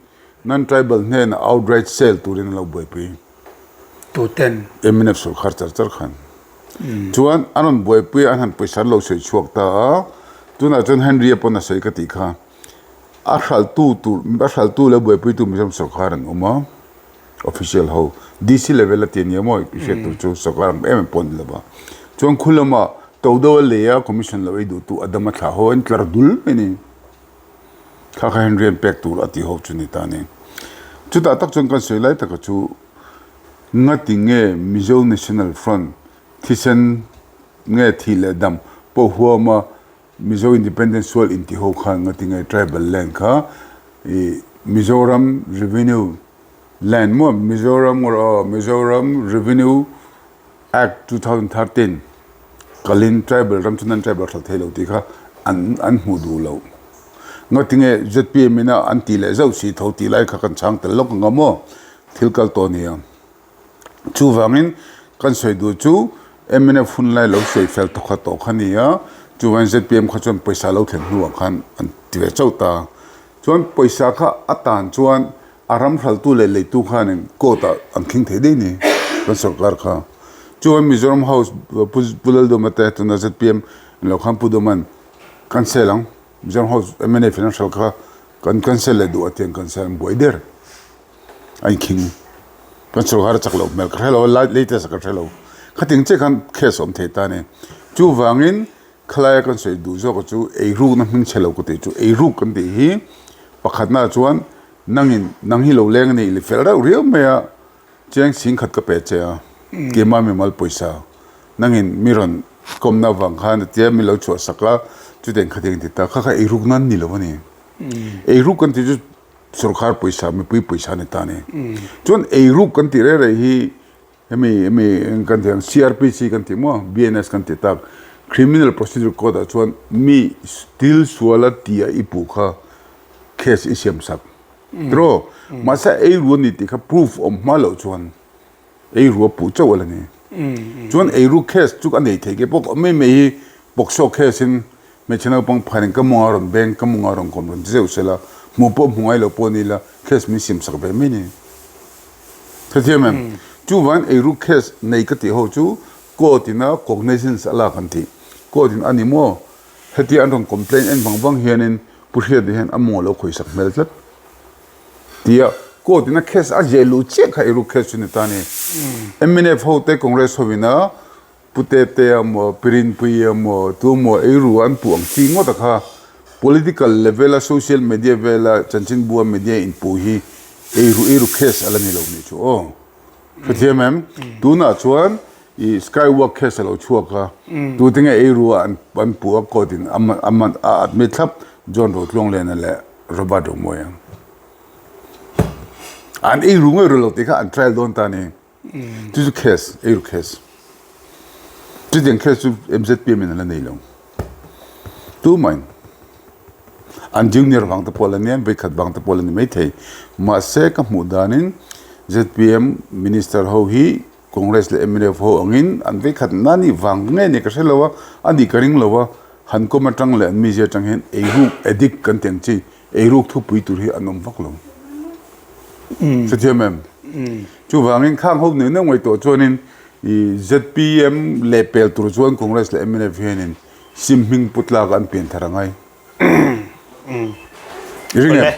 non-tribal hnenah outright sale turin an lo buaipui. Tuten. Mnf sorkar char char khan. Chuan an rawn buaipui a, an han pawisa an lo sawi chhuak ta a, tunah chuan Henry-a pawn a sawi ka tih kha, a hralhtu tur, a hralhtu leh buaipuitu Mizoram sorkar an awm a, official ho, DC level a ti a nia maw i hriat tur chu sorkar ang em em pawh a ni lo va. Chuan khu lamah to deuh a lei a, commission lo ei duhtu a dam a thlah ho a, an tlar dul mai a ni. Kha kha hian rian pek tur a tih ho chu ni ta ni. Chutah tak chuan kan sawi lai taka chu ngati nge Mizo National Front thisen nge thih leh dam pawh huama Mizo Independence sual inti ho khan ngati nge tribal land kha ih Mizoram Revenue Land maw Mizoram Mizoram Revenue Act 2013 kalin tribal ram chu nan tribal hralh thei lo tih kha an an hmuh duh loh. Ngatinge zpm ina an tih leh zauh si tho tih lai kha kan chhang tel lawk ang a maw thil kal tawh nia. Chuvangin kan sawi duh chu mnf hun lai lo sawi fel thawkhat tawh kha nia, chuvangin zpm kha chuan pawisa lo thlen hnuah khan an ti ve chauh ta. Chuan pawisa kha a tan chuan A ram hraltu leh leitu khanin court ah an khing thei daih ni kan sorkar kha. Chuan Mizoram House Pu Laldawma te tuna zpm in lo khan Pu Dawman cancel ang Mizoram House mnf in an hral kha kan cancel leh duh a ti an cancel an buai der a inkhing kan sorkar a chak loh hmel ka hre lo a latest ah ka hre lo khating chiah khan case a awm thei ta a ni. Chuvangin khalai a kan sawi duh zawk chu eirukna hming chhe lo ka tih chu eiruk kan tih hi pakhatna chuan Nangin nang hi lo leng a nih li fel reuh riau mai a, chiang sing khat ka pe che a, keimah mimal pawisa nangin mi rawn kawmna avang khan a tia mi lo chhuah sak a, chutiang khatiang ti ta kha kha eiruk nan ni lo a ni. Eiruk kan tih chu sorkar pawisa mipui pawisa a ni ta a ni. Chuan eiruk kan tih reng reng hi Hemi hemi eng kan tih ang CRPC kan tih maw BNS kan tih tak Criminal Procedure Code ah chuan mi thil suala tia i puh kha case i siam sak tiraw mahse ei ru a ni tih kha proof awm hma loh chuan ei ru a puh chauh a la ni chuan ei ru case chu a nei thei ke pawh mai mai hi POCSO case in Hmeichhe naupang pharin ka mawng a rawn beng, ka mawng a rawn kawm rawn ti zeuh sela, hmuh pawh hmu ngai lo pawh ni ila case min siam sak ve mai ni. Hrethiam em? Chuvangin eiruk case nei ka tih ho chu court ina cognizance a lak an tih. Court in a ni maw? Hetia an rawn complaint en vang vang hianin Pu Hriata hian a mawng a lo khawih sak hmel tlat. Tia court ina case a ziah luh chiah kha eiruk case chu ni ta ni. Mnf ho te Congress ho ina Pu Tete a maw, Pi Rinpuii a maw, tu maw eiru an puh ang chi ngawt a kha. Political level a social media vela chanchinbu a media inpuh hi eiru eiru case a la ni lo nih chu aw. Hrethiam em? Tunah chuan i skywalk case a lo chhuak a, tute nge eiru a an puh a court in a man a admit thlap John Rotluangliana leh Robert Romawia. An eiru ngei ru lo tih kha an trial dawn ta a ni. Chu chu case, eiru case. Chutiang case chu MZPM in an la nei lo. Tumahin an junior vang te pawh la nia, vei khat vang te pawh la ni maithei. Mahse ka hmuh danin zpm minister ho hi Congress leh mnf ho angin an vei khat na nih vang nge ni ka hre lo a, a nih ka ring lo a, han kawm atang leh an mizia atang hian eiruk addict kan tih ang chi Eiruk thupui tur hi an awm vak lo. Hrethiam em? Chuvangin khang ho neuh neuh ngaihtuah chuanin i zpm leh pel tur chuan Congress leh mnf hianin sim hming pu tlak an pian thar a ngai. I ring em?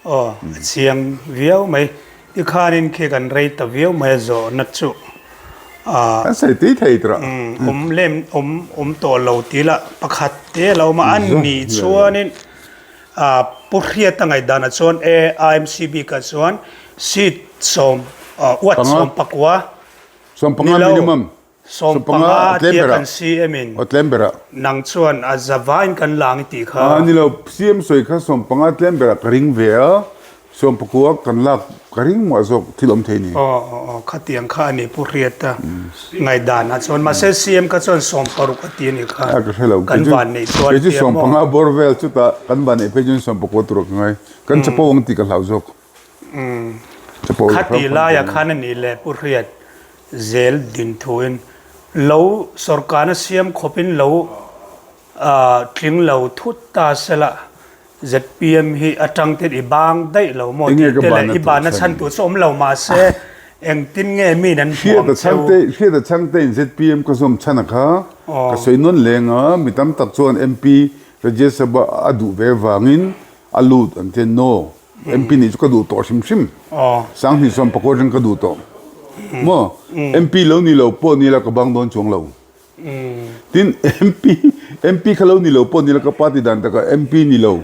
Aw, a chiang viau mai. Tikhanin khi kan rei ta viau mai a zawhna chu. Kan sawi tui thei tura. Awm lem awm awm tawh lo tih lah pakhat te a lo awm a, an nih chuanin Pu Hriata ngaihdanah chuan AIMC bikah chuan seat sawm uat 19 ni lo 15 tia kan CM in nang chuan a zavain kan lang i tih kha. Ni lo CM sawi kha 15 tlem berah ka ring ve a. Sawmpakua kan lak ka ring mah zawk thil awm thei ni. Aw aw aw khatiang kha a ni Pu Hriata ngaihdan ah chuan mahse CM kha chuan 60 a ti a nih kha. A ka hre lo Kan van neih chuan kei chu sawmpanga bawr vel chutah kan van neih phei chuan sawmpakua tur a ka ngai. Kan chapo ang tih ka hlau zawk. Chapo lo Khati hram laia khan a nih leh Pu Hriat zel din thuin lo sorkarna siam khawpin lo tling lo thut ta sela ZPM hi atang ten i bang daih lo maw tih te leh i banna chhan tur chu awm lo mahse engtin nge min an hmuh ang cheu. Hriata chhangte in ZPM ka zawm chhan a kha ka sawi nawn leng a, mi tam tak chuan MP Rajya Sabha a duh ve vangin a lut an ti a, no MP nih chu ka duh tawh hrim hrim, Sanghnih sawm pakua atang ka duh tawh maw, MP lo ni lo pawh ni la ka bang dawn chuang lo. Tin, MP, MP kha lo ni lo pawh ni la ka party dan takah MP ni lo,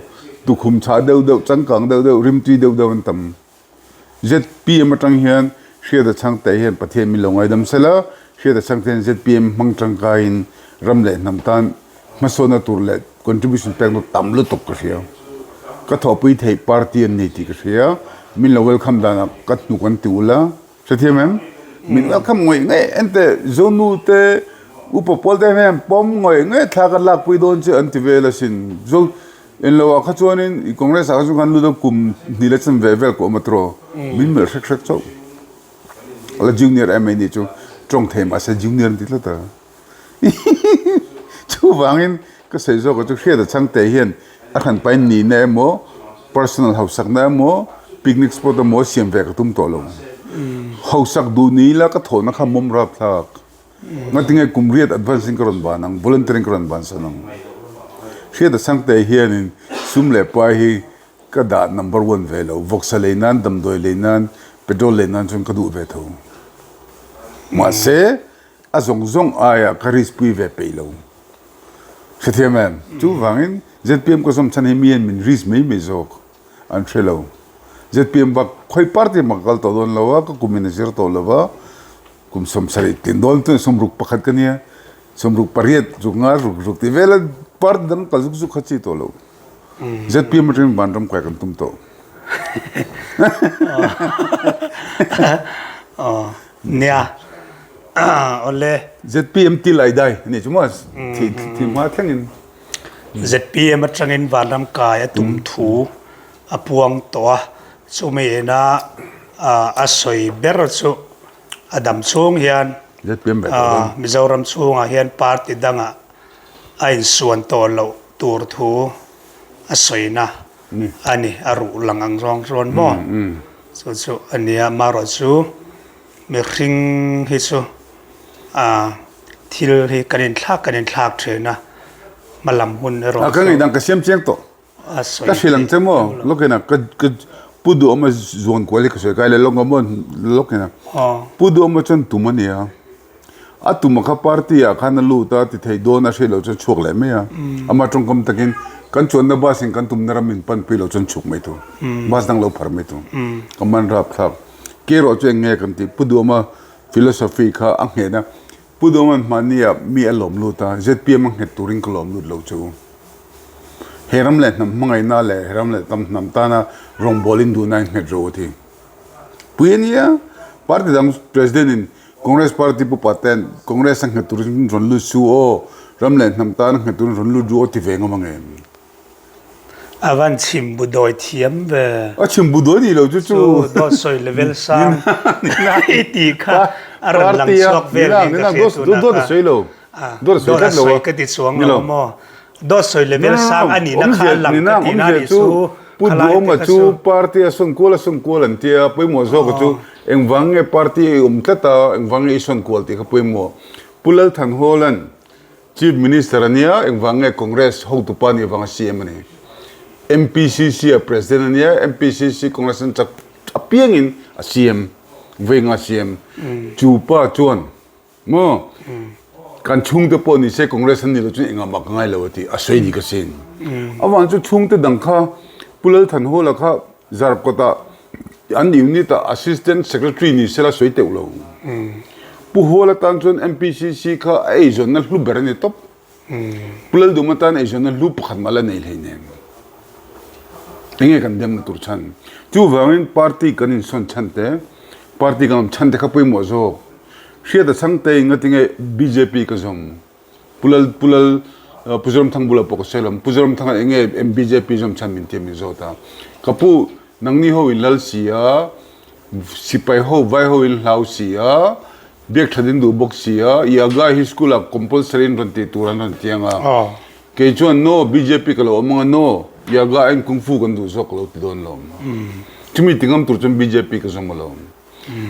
tukhum chhah deuh deuh, changkang deuh deuh, rimtui deuh deuh an tam. ZPM atang hian Hriata Chhangte hian Pathian min lo ngaidam se la, Hriata Chhangte hian ZPM hmang tangkaiin ram leh hnam tan hmasawnna tur leh contribution pekna tam lutuk ka hria. Ka thawhpui theih party an ni tih ka hria. Min lo welcome danah ka hnuk an ti ul a. Hrethiam em? Min welcome ngawih ngei ente Zonu te upa pawl te hian pawm ngawih ngei thla kan lakpui dawn che an ti vel asin. Zo enlo ah kha chuanin i Congress ah kha chuan khan lut a kum hnih la chan ve vel ka awm a tiraw? Min melh hrek hrek chauh. La junior em mai nih chu tawng thei mahse junior an ti tlat a. Chuvangin ka sawi zawk ah chu Hriata Chhangte hian a hran pain nihna emaw personal hausakna emaw picnic spot emaw siam ve ka tum tawh lo. Hausak duh ni ila ka thawhna kha mawm rap thlak. Ngatinge kum riat advance in ka rawn ban ang, volunteer in ka rawn bansan ang. Hriata Chhangte hianin sum leh pai hi ka dah number one ve lo. Vawksa lei nan, damdawi lei nan, petrol lei nan chuan ka duh ve tho. Mahse. A zawng zawng aia ka risk pui ve peih lo. Hrethiam em? Chuvangin zpm ka zawm chhan hi mi hian min risk mai mai zawk an hre lo. Zpm bak khawi party mah ka kal tawh dawn lo a, ka kum in a zir tawh lo va, kum 70 tlin dawn chuan 61 ka nia, 68 zuk nga ruk ruk tih vel a party dang kal zuk zuk kha chi tawh lo. Zpm atangin vanram kai kan tum tawh. Nia. Awle. ZPM til ai dai a nih chu maw thih hma thlengin. ZPM atangin vanram kai a tum thu a puang tawh a, chumi ina a sawi ber chu a dam chhung hian Mizoram chhungah hian party dangah a insuan tawh loh tur thu a sawina a ni, a ruh lang ang zawng chuan maw chu chu a nia, marawhchu. Mihring hi chu thil hi kan inthlak kan inthlak thin a, hma lam hun erawh chu. Ka ngaih dan ka siam chiang tawh. Ka hrilh ang che maw? Lawkin a ka ka Pu Duhawma zuan kual hi ka sawi kai leh lawk ang maw? Lawkin a Pu Duhawma chuan tum a nia. A tum a kha party ah khan a lut a, ti thei dawn a hriat loh chuan chhuak leh mai a. Ama tawngkam takin kan chuanna bus in kan tumna ram in panpui loh chuan chhuk mai tur. Bus dang lo phar mai tur. Ka man rapthlak. Ke erawh chu eng nge kan tih Pu Duhawma philosophy kha a nghet a, Pu Duhawma'n hmahni ah mi a lawm lut a, zpm a nghet turin ka lawm lut lo che u. He ram leh hnam hmangaihna leh he ram leh tam hnam tana rawngbawl in duhna in nghet ro a ti. Pui a nia, party dang president in Congress party pupa ten Congress a nghet turin rawn lut su aw, ram leh hnam tana nghet turin rawn lut ru aw ti ve ngam ang em? A van chim bu dawi thiam ve. A chim bu dawi nih lo chu chu. Chu dawt sawi level sang i ti kha a rawn lang chhuak vel niin ka hria tunah kha. Dawt a sawi lo. Dawt a sawi ka ti chuang lo maw. Dawt sawi level sang a nihna kha a lang ka tihna a nih chu. Pu Duhawma chu party a sawn kual a sawn kual an tia pawimawh zawk a chu engvang nge party i awm tlat a engvang nge i sawn kual tih kha pawimawh. Pu Lalthanhawla'n Chief Minister a nia, engvang nge Congress hotupa nih vanga CM a ni. MPCC a President a nia, MPCC Congress an chak apiangin a CM, vawi nga CM. Chu pa chuan maw kan chhungte pawh ni se Congress an ni lo chuan engah mah ka ngai lo a ti, a sawi ni ka sin. Avang chu chhungte dang kha Pu Lalthanhawla kha Zarkawtah an unit ah Assistant Secretary ni sela sawi teuh lo. Pu Hual atan chuan MPCC kha a eizawnna hlu ber a ni tawp. Pu Laldum atan eizawnna hlu pakhat mah la nei hleinem. Enge kan demna tur chhan? Chuvangin party kan insawn chhan te, party kan awm chhan te kha pawimawh zawk. Hriata chhangte engatinge bjp ka zawm? Pu Lal, Pu Lal, Pu Zoramthang bulah pawh ka sawi lo. Pu Zoramthanga enge bjp zawm chhan min ti a min zawt a. Ka pu, nangni ho in lal si a, sipai ho, vai ho in hlau si a, biak that in duh bawk si a, yoga hi school ah compulsory in rawn tih tur an rawn ti ang a. Kei chuan no, bjp ka lo awm ang a, no, yoga aiin kungfu kan duh zawk ka lo ti dawn lo. Chumi ti ngam tur chuan bjp ka zawm alawm.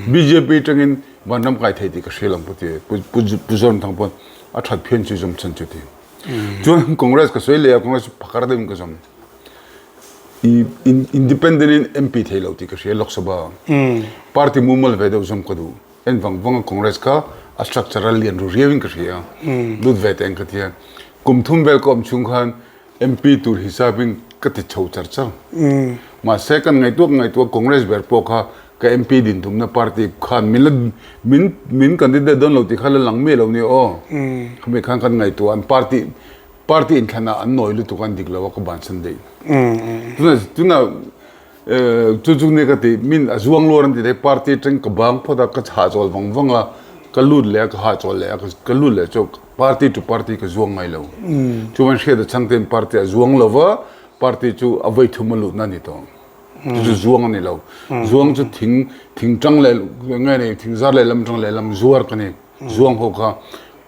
Bjp atangin vanram kai thei tih ka hria lo pu ti Pu Zoramthang pawn a that phian chu zawm chhan chu ti. Chuan Congress ka sawi leh a Congress chu phakar deuhin ka zawm. I independent in MP thei lo tih ka hria Lok Sabha. Party mumal ve deuh zawm ka duh. En vang vang a Congress kha a structure a lian ru riau in ka hria. Lut ve teh ang ka ti a. Kum thum vel ka awm chhung khan MP tur hisapin ka ti chho char char. Mahse kan ngaihtuah ka ngaihtuah Congress ber pawh kha ka MP din tumna party khan min la min min candidate dawn lo tih kha la lang miah lo nia aw. Khami khan kan ngaihtuah an party party inthlanah an nawi lutuk a an dik lo a ka bansan daih. Tunah tunah Chu chu nia ka ti, min a zuang luar an ti thei, party atang ka bang phawt a, ka hahchawl vang vang a, ka lut leh a, ka hahchawl leh a, ka lut leh chu party to party ka zuang ngai lo. Chuan hriat a chhang ten party a zuang lo va, party chu a vawi thum a lutna a ni tawh. Chu chu zuang a ni lo. Zuang chu thing thing tang leh nge ni thing zar lehlam tang lehlam zuar ka ni. Zuang ho kha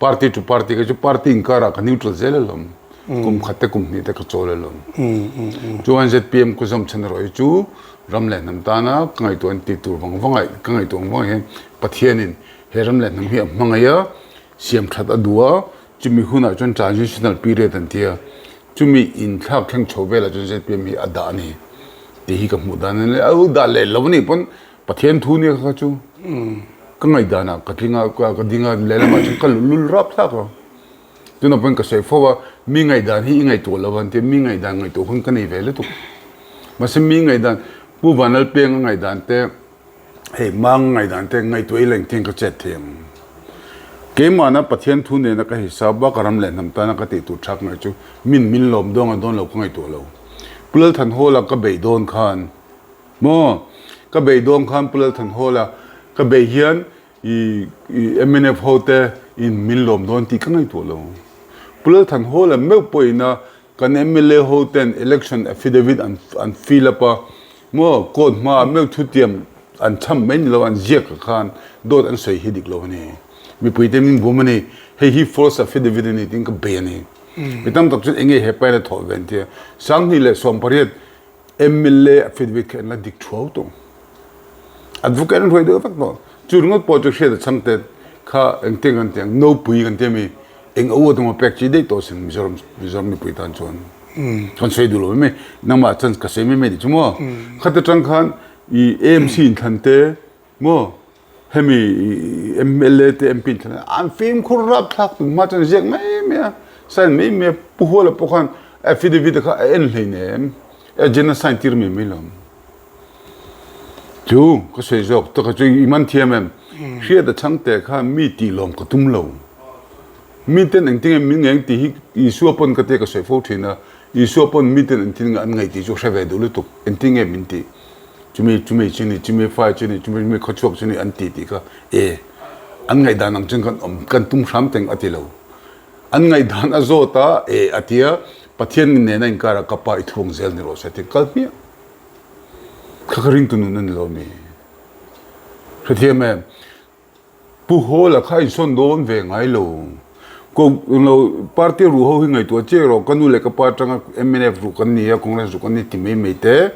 party to party kha chu party inkarah ka neutral zel alawm. Kum khat te kum hnih te ka chawl alawm. Chuan ZPM ka zawm chhan erawh hi chu ram leh hnam tana ka ngaihtuah an tih tur vang vang ah ka ngaihtuah vang vang hian Pathianin he ram leh hnam hi a hmangaih a, siam that a duh a, chumi hunah chuan transitional period an ti a, chumi inthlak thleng chho velah chuan ZPM hi a dah a ni tih hi ka hmuh dan a ni. A dah leh lo a nih pawn Pathian thu nia kha chu ka ngaihdanah ka tling a, ka ding a, lehlamah chuan ka lul rap thlak a. Tunah pawhin ka sawi fo a, mi ngaihdan hi i ngaihtuah lo an tia, mi ngaihdan ngaihtuah hun ka nei ve lutuk. Mahse mi ngaihdan, Pu Vanlalpianga ngaihdan te, hei Manga ngaihdan te ngaihtuah ila engtin ka chet thei ang. Keimahna Pathian thu nena ka hisap a, ka ram leh hnam tana ka tih tur thlak ngaih chu min min lawm dawn a dawn lo ka ngaihtuah lo. Pu Lalthanhawla ka beih dawn khan, Maw? Ka bei dawn khan Pu Lalthanhawla ka bei hian i mnf ho te in min lawm dawn tih ka ngaihtuah lo. Pu Lalthanhawla meuh pawhin a kan mla ho ten election affidavit an an fill up a, maw court hmaah meuh thutiam an chham mai ni lo an ziak ah khan dawt an sawi hi dik lo a ni. Mipui te min bum a ni. Hei hi false affidavit a ni tiin ka bei a ni. Mi tam tak chuan enge he pain a thawh ve an ti a. 2018 Mla affidavit kha an la dik thuau tawh. Advocate an hruai deuh vek tawh. Chu ringawt pawh chu hriat a chhang te kha engtin kan ti ang, nopui kan ti ami, eng a uat emaw pek chi daih tawh sin Mizoram Mizoram mipui tan chuan. Kan sawi duh lo mai mai, nangmah chance ka sawi mai mai tih chu maw. Khata tang khan i AMC inthlan te maw Hemi mla te MP in thlan an fimkhur rapthlak tum hma chuan ziak mai mai a, sign mai mai a, Pu Huala pawh khan affidavit kha a en hleinem, agent a sign tir mai mai lo. Chu ka sawi zawk taka chu i man thiam em? Hriat a chhang teh kha mi tih lawm ka tum lo. Mi ten engtin nge min ngeng tih hi Isua pawn ka tia ka sawi fo thin a, Isua pawn mi ten engtin nge an ngaih tih chu hre ve duh lutuk, engtin nge min tih? Chumi chumi chu ni, chumi fai chu ni, chumi chumi khawchhuak chu ni an ti tih kha e an ngaihdan ang chuan kan awm kan tum hram teng a ti lo. An ngaihdan a zawt a e a ti a, Pathian nena inkarah ka pa i thuang zel ni rawh se a ti kal hmiah. Kha ka ringtu nun a ni lo mi. Hrethiam em? Pu Hawla kha insawn dawn ve ngai lo. Ko lo party ruh ho hi ngaihtuah chiah rawh, ka nu leh ka pa atanga mnf ruh kan ni a, Congress ruh kan ni ti mai mai te,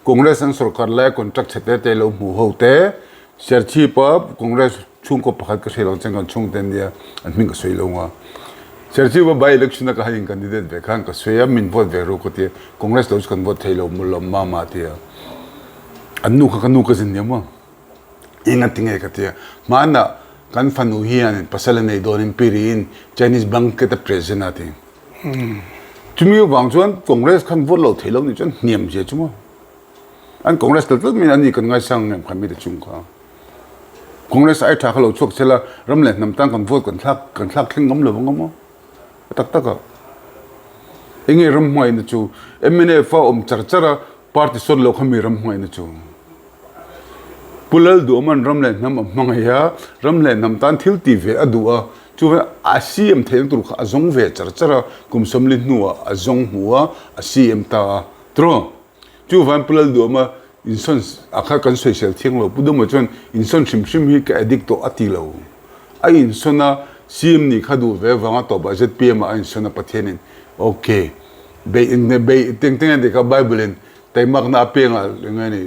Congress an sorkar laia contract chhe te te lo hmu ho te, Serchhip a Congress chhungkaw pakhat ka hria lo chuan kan chhungte an nia, an hming ka sawi lo nga. Serchhip a by election a ka han in candidate ve khan ka sawi a, min vote ve ru ka ti a, Congress lo chu kan vote thei lo maw mama a ti a, an nu kha ka nu ka zin nia maw. Eng a ti nge ka ti a, hmanah kan fanu hian pasal a nei dawnin Piriin Chinese blanket a present a ti. Chumi avang chuan Congress khan vote lo thei lo nih chuan hniam zia chu maw. An Congress tel tlat mai a ni kan ngaisang em kha mite chung kha. Congress ai tha kha lo chhuak sela ram leh hnam tan kan vote kan thlak kan thlak thleng ngam lo anga maw. A tak tak a. Enge ram hmaina chu MNF a awm char char a. Party sawn lo kha mi ram hmangaihna chu. Pu Lalduhawma'n ram leh hnam a hmangaih a, ram leh hnam tan thil tih ve a duh a, chuvangin a CM theihna tur kha a zawng ve char char a, kum 40 hnuah a zawng hmu a, a CM ta a. Tiraw? Chuvangin Pu Lalduhawma insawn a kha kan sawisel thiang lo. Pu Duma chuan insawn hrim hrim hi ka addict tawh a ti lo. A insawn a, CM nih kha duh ve avanga tawpah zpm ah a insawn a Pathianin ok bei bei teng teng a tih kha Bible in taimakna a peng ah eng nge ni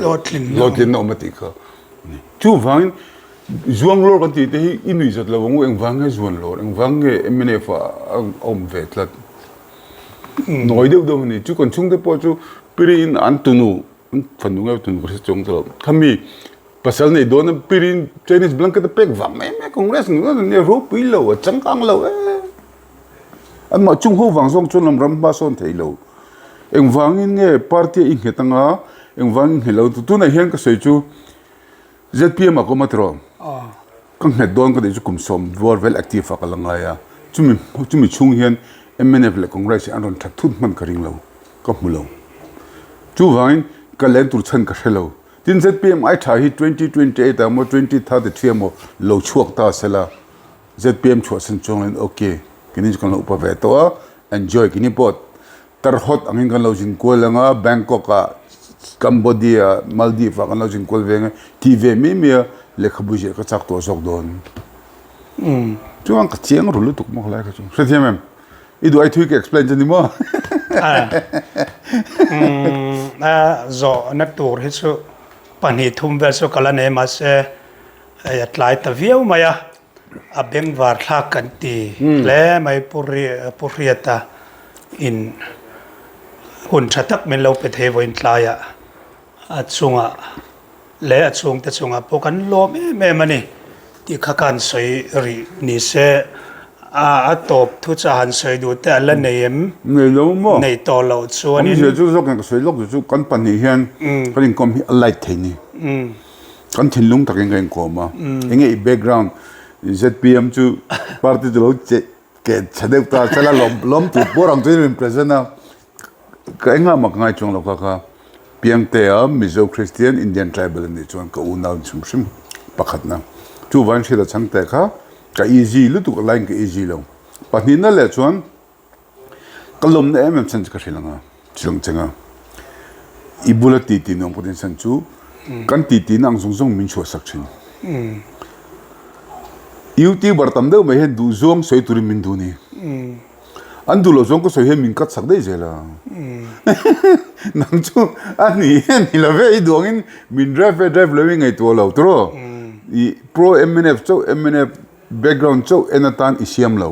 hlawhtlinna awm a tih kha. Chuvangin zuang lawr kan tih te hi i nuihzat lo ang u engvang nge zuan lawr engvang nge mnf ah a awm ve tlat. Nawi deuh deuh a ni. Chu kan chhungte pawh chu piriin an tunu, an fanu nge tunu ka hre chuang ta lo. Khami pasal nei dawn a piriin Chinese blanket a pek vang mai mai Congress ni dawn ania ropui lo a changkang lo e. Anmah chung ho vang zawng chuan lam ram hma sawn thei lo. Engvangin nge party a i nghet anga engvangin nghet lo tunah hian ka sawi chu ZPM ah ka awm a tiraw? Ka nghet dawn ka tih chu kum 10 vuar vel active ah ka la ngai a, chumi chumi chhung hian mnf leh Congress hi an rawn that thut hman ka ring lo, ka hmu lo. Chuvangin ka len tur chhan ka hre lo. Tin ZPM ai tha hi 2028 ah emaw 2033 emaw lo chhuak ta sela ZPM chhuahsan chuang loin ok keini chu kan lo upa ve tawh a, enjoy keini pawh Tar hawt angin kan lo zin kual ang a, Bangkok ah, Cambodia ah, Maldives ah kan lo zin kual ve ang e, ti ve mai mai a, lehkhabu ziah ka chak tawh zawk dawn. Chuan ka chiang ru lutuk maw khalai kha chu. Hrethiam em? I duh ai thui ka explain chu ni maw? A zawhna tur hi chu pahnih thum vel chu ka la nei mahse hei a tlai ta viau mai a. A bengvar thlak kan ti hle mai Pu Pu Hriata in hun tha tak min lo pe thei vawiin tlaiah a chungah leh a chhungte chungah pawh kan lawm em em a ni tih kha ka han sawi rih ni se a a tawp thu chu a han sawi duh te a la nei em? Nei lo maw? Nei tawh loh chuanin. Awmzia chu zawk in ka sawi lawk chu kan pahnih hian kan inkawm hi a light thei ni. Kan thinlung takin ka inkawm a, enge i background zpm chu party chu lo che ke chhe deuh ta sela lawm lawm tur pawh rang chuan in present a, ka engah mah ka ngai chuang lo kha kha Piangtea Mizo Christian Indian tribal a nih chuan ka unau hrim hrim pakhatna chuvangin hriat a chhang teh kha ka easy lutuk a line ka easy lo pahnihna leh chuan Ka lawmna em em chhan chu ka hrilh ang a, chilawng cheng a, i bula titi nuam ka tin chhan chu kan titi na ang zawng zawng min chhuahsak thin. Youtuber tam deuh mai hian duh zawng sawi turin min duh ni. An duh loh zawng ka sawi hian min cut sak daih zel a. Nang chu a ni e ni lo ve i duh angin min drive ve drive lo i ngaihtuah lo tiraw? I pro mnf chauh mnf background chauh en atan i siam lo.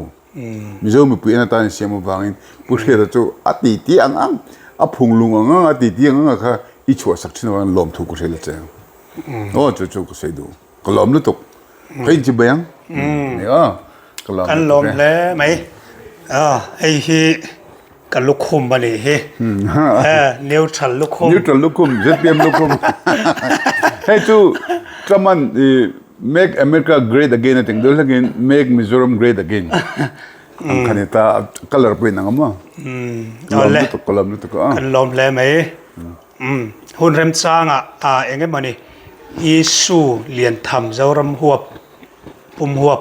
Mizo mipui en atan siam avangin Pu Hriata chu a titi ang ang, a phunglung ang ang, a titi ang ang a kha i chhuahsak thin avangin lawmthu ka hrilh a che. Aw chu chu ka sawi duh. Ka lawm lutuk. Ka inchi bai ang. Nia, ka lawm Kan lawm hle mai. Hei hi ka lukhum a nih hi. Neutral lukhum. Neutral lukhum, zpm lukhum. Hei chu Truman i Make America Great Again a tih deuh hlekin Make Mizoram Great Again ang kha ni ta colour pawh in ang a maw? Lawm lutuk ka lawm lutuk a. Kan lawm hle mai. Hun remchangah eng emawni issue lian tham Zoram huap pum huap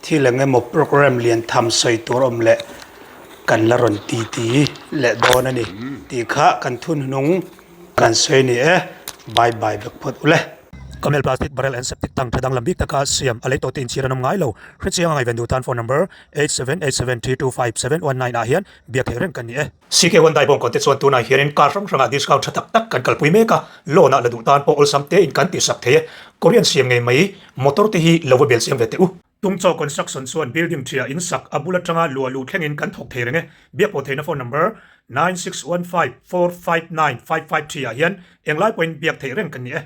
thil eng emaw programme lian tham sawi tur awm leh kan la rawn ti ti leh dawn a ni tih kha kan thunhnung kan sawi a ni e. Bye bye vek phawt ule. Camel plastic barrel and septic tank tha danglam bik taka siam a lei tawh te inchhir an awm ngai lo. Hrechiang a ngaihven duh tan phone number 8787325719 ah hian biak theih reng kan ni e. CK Hyundai bawngkawn te chuan tunah hianin car hrang hrangah discount tha tak tak kan kalpui mek a, loan ah la duh tan pawh awlsam tein kan tihsak thei e. Korean siam ngei mai motor te hi lo va bel siam ve teh u. Tungchaw Construction chuan building ṭhiah in sak a bul aṭanga luah luh thlengin kan thawk thei reng e. Biak pawh theihna phone number 9615459553 ah hian englai pawhin biak theih reng kan ni e.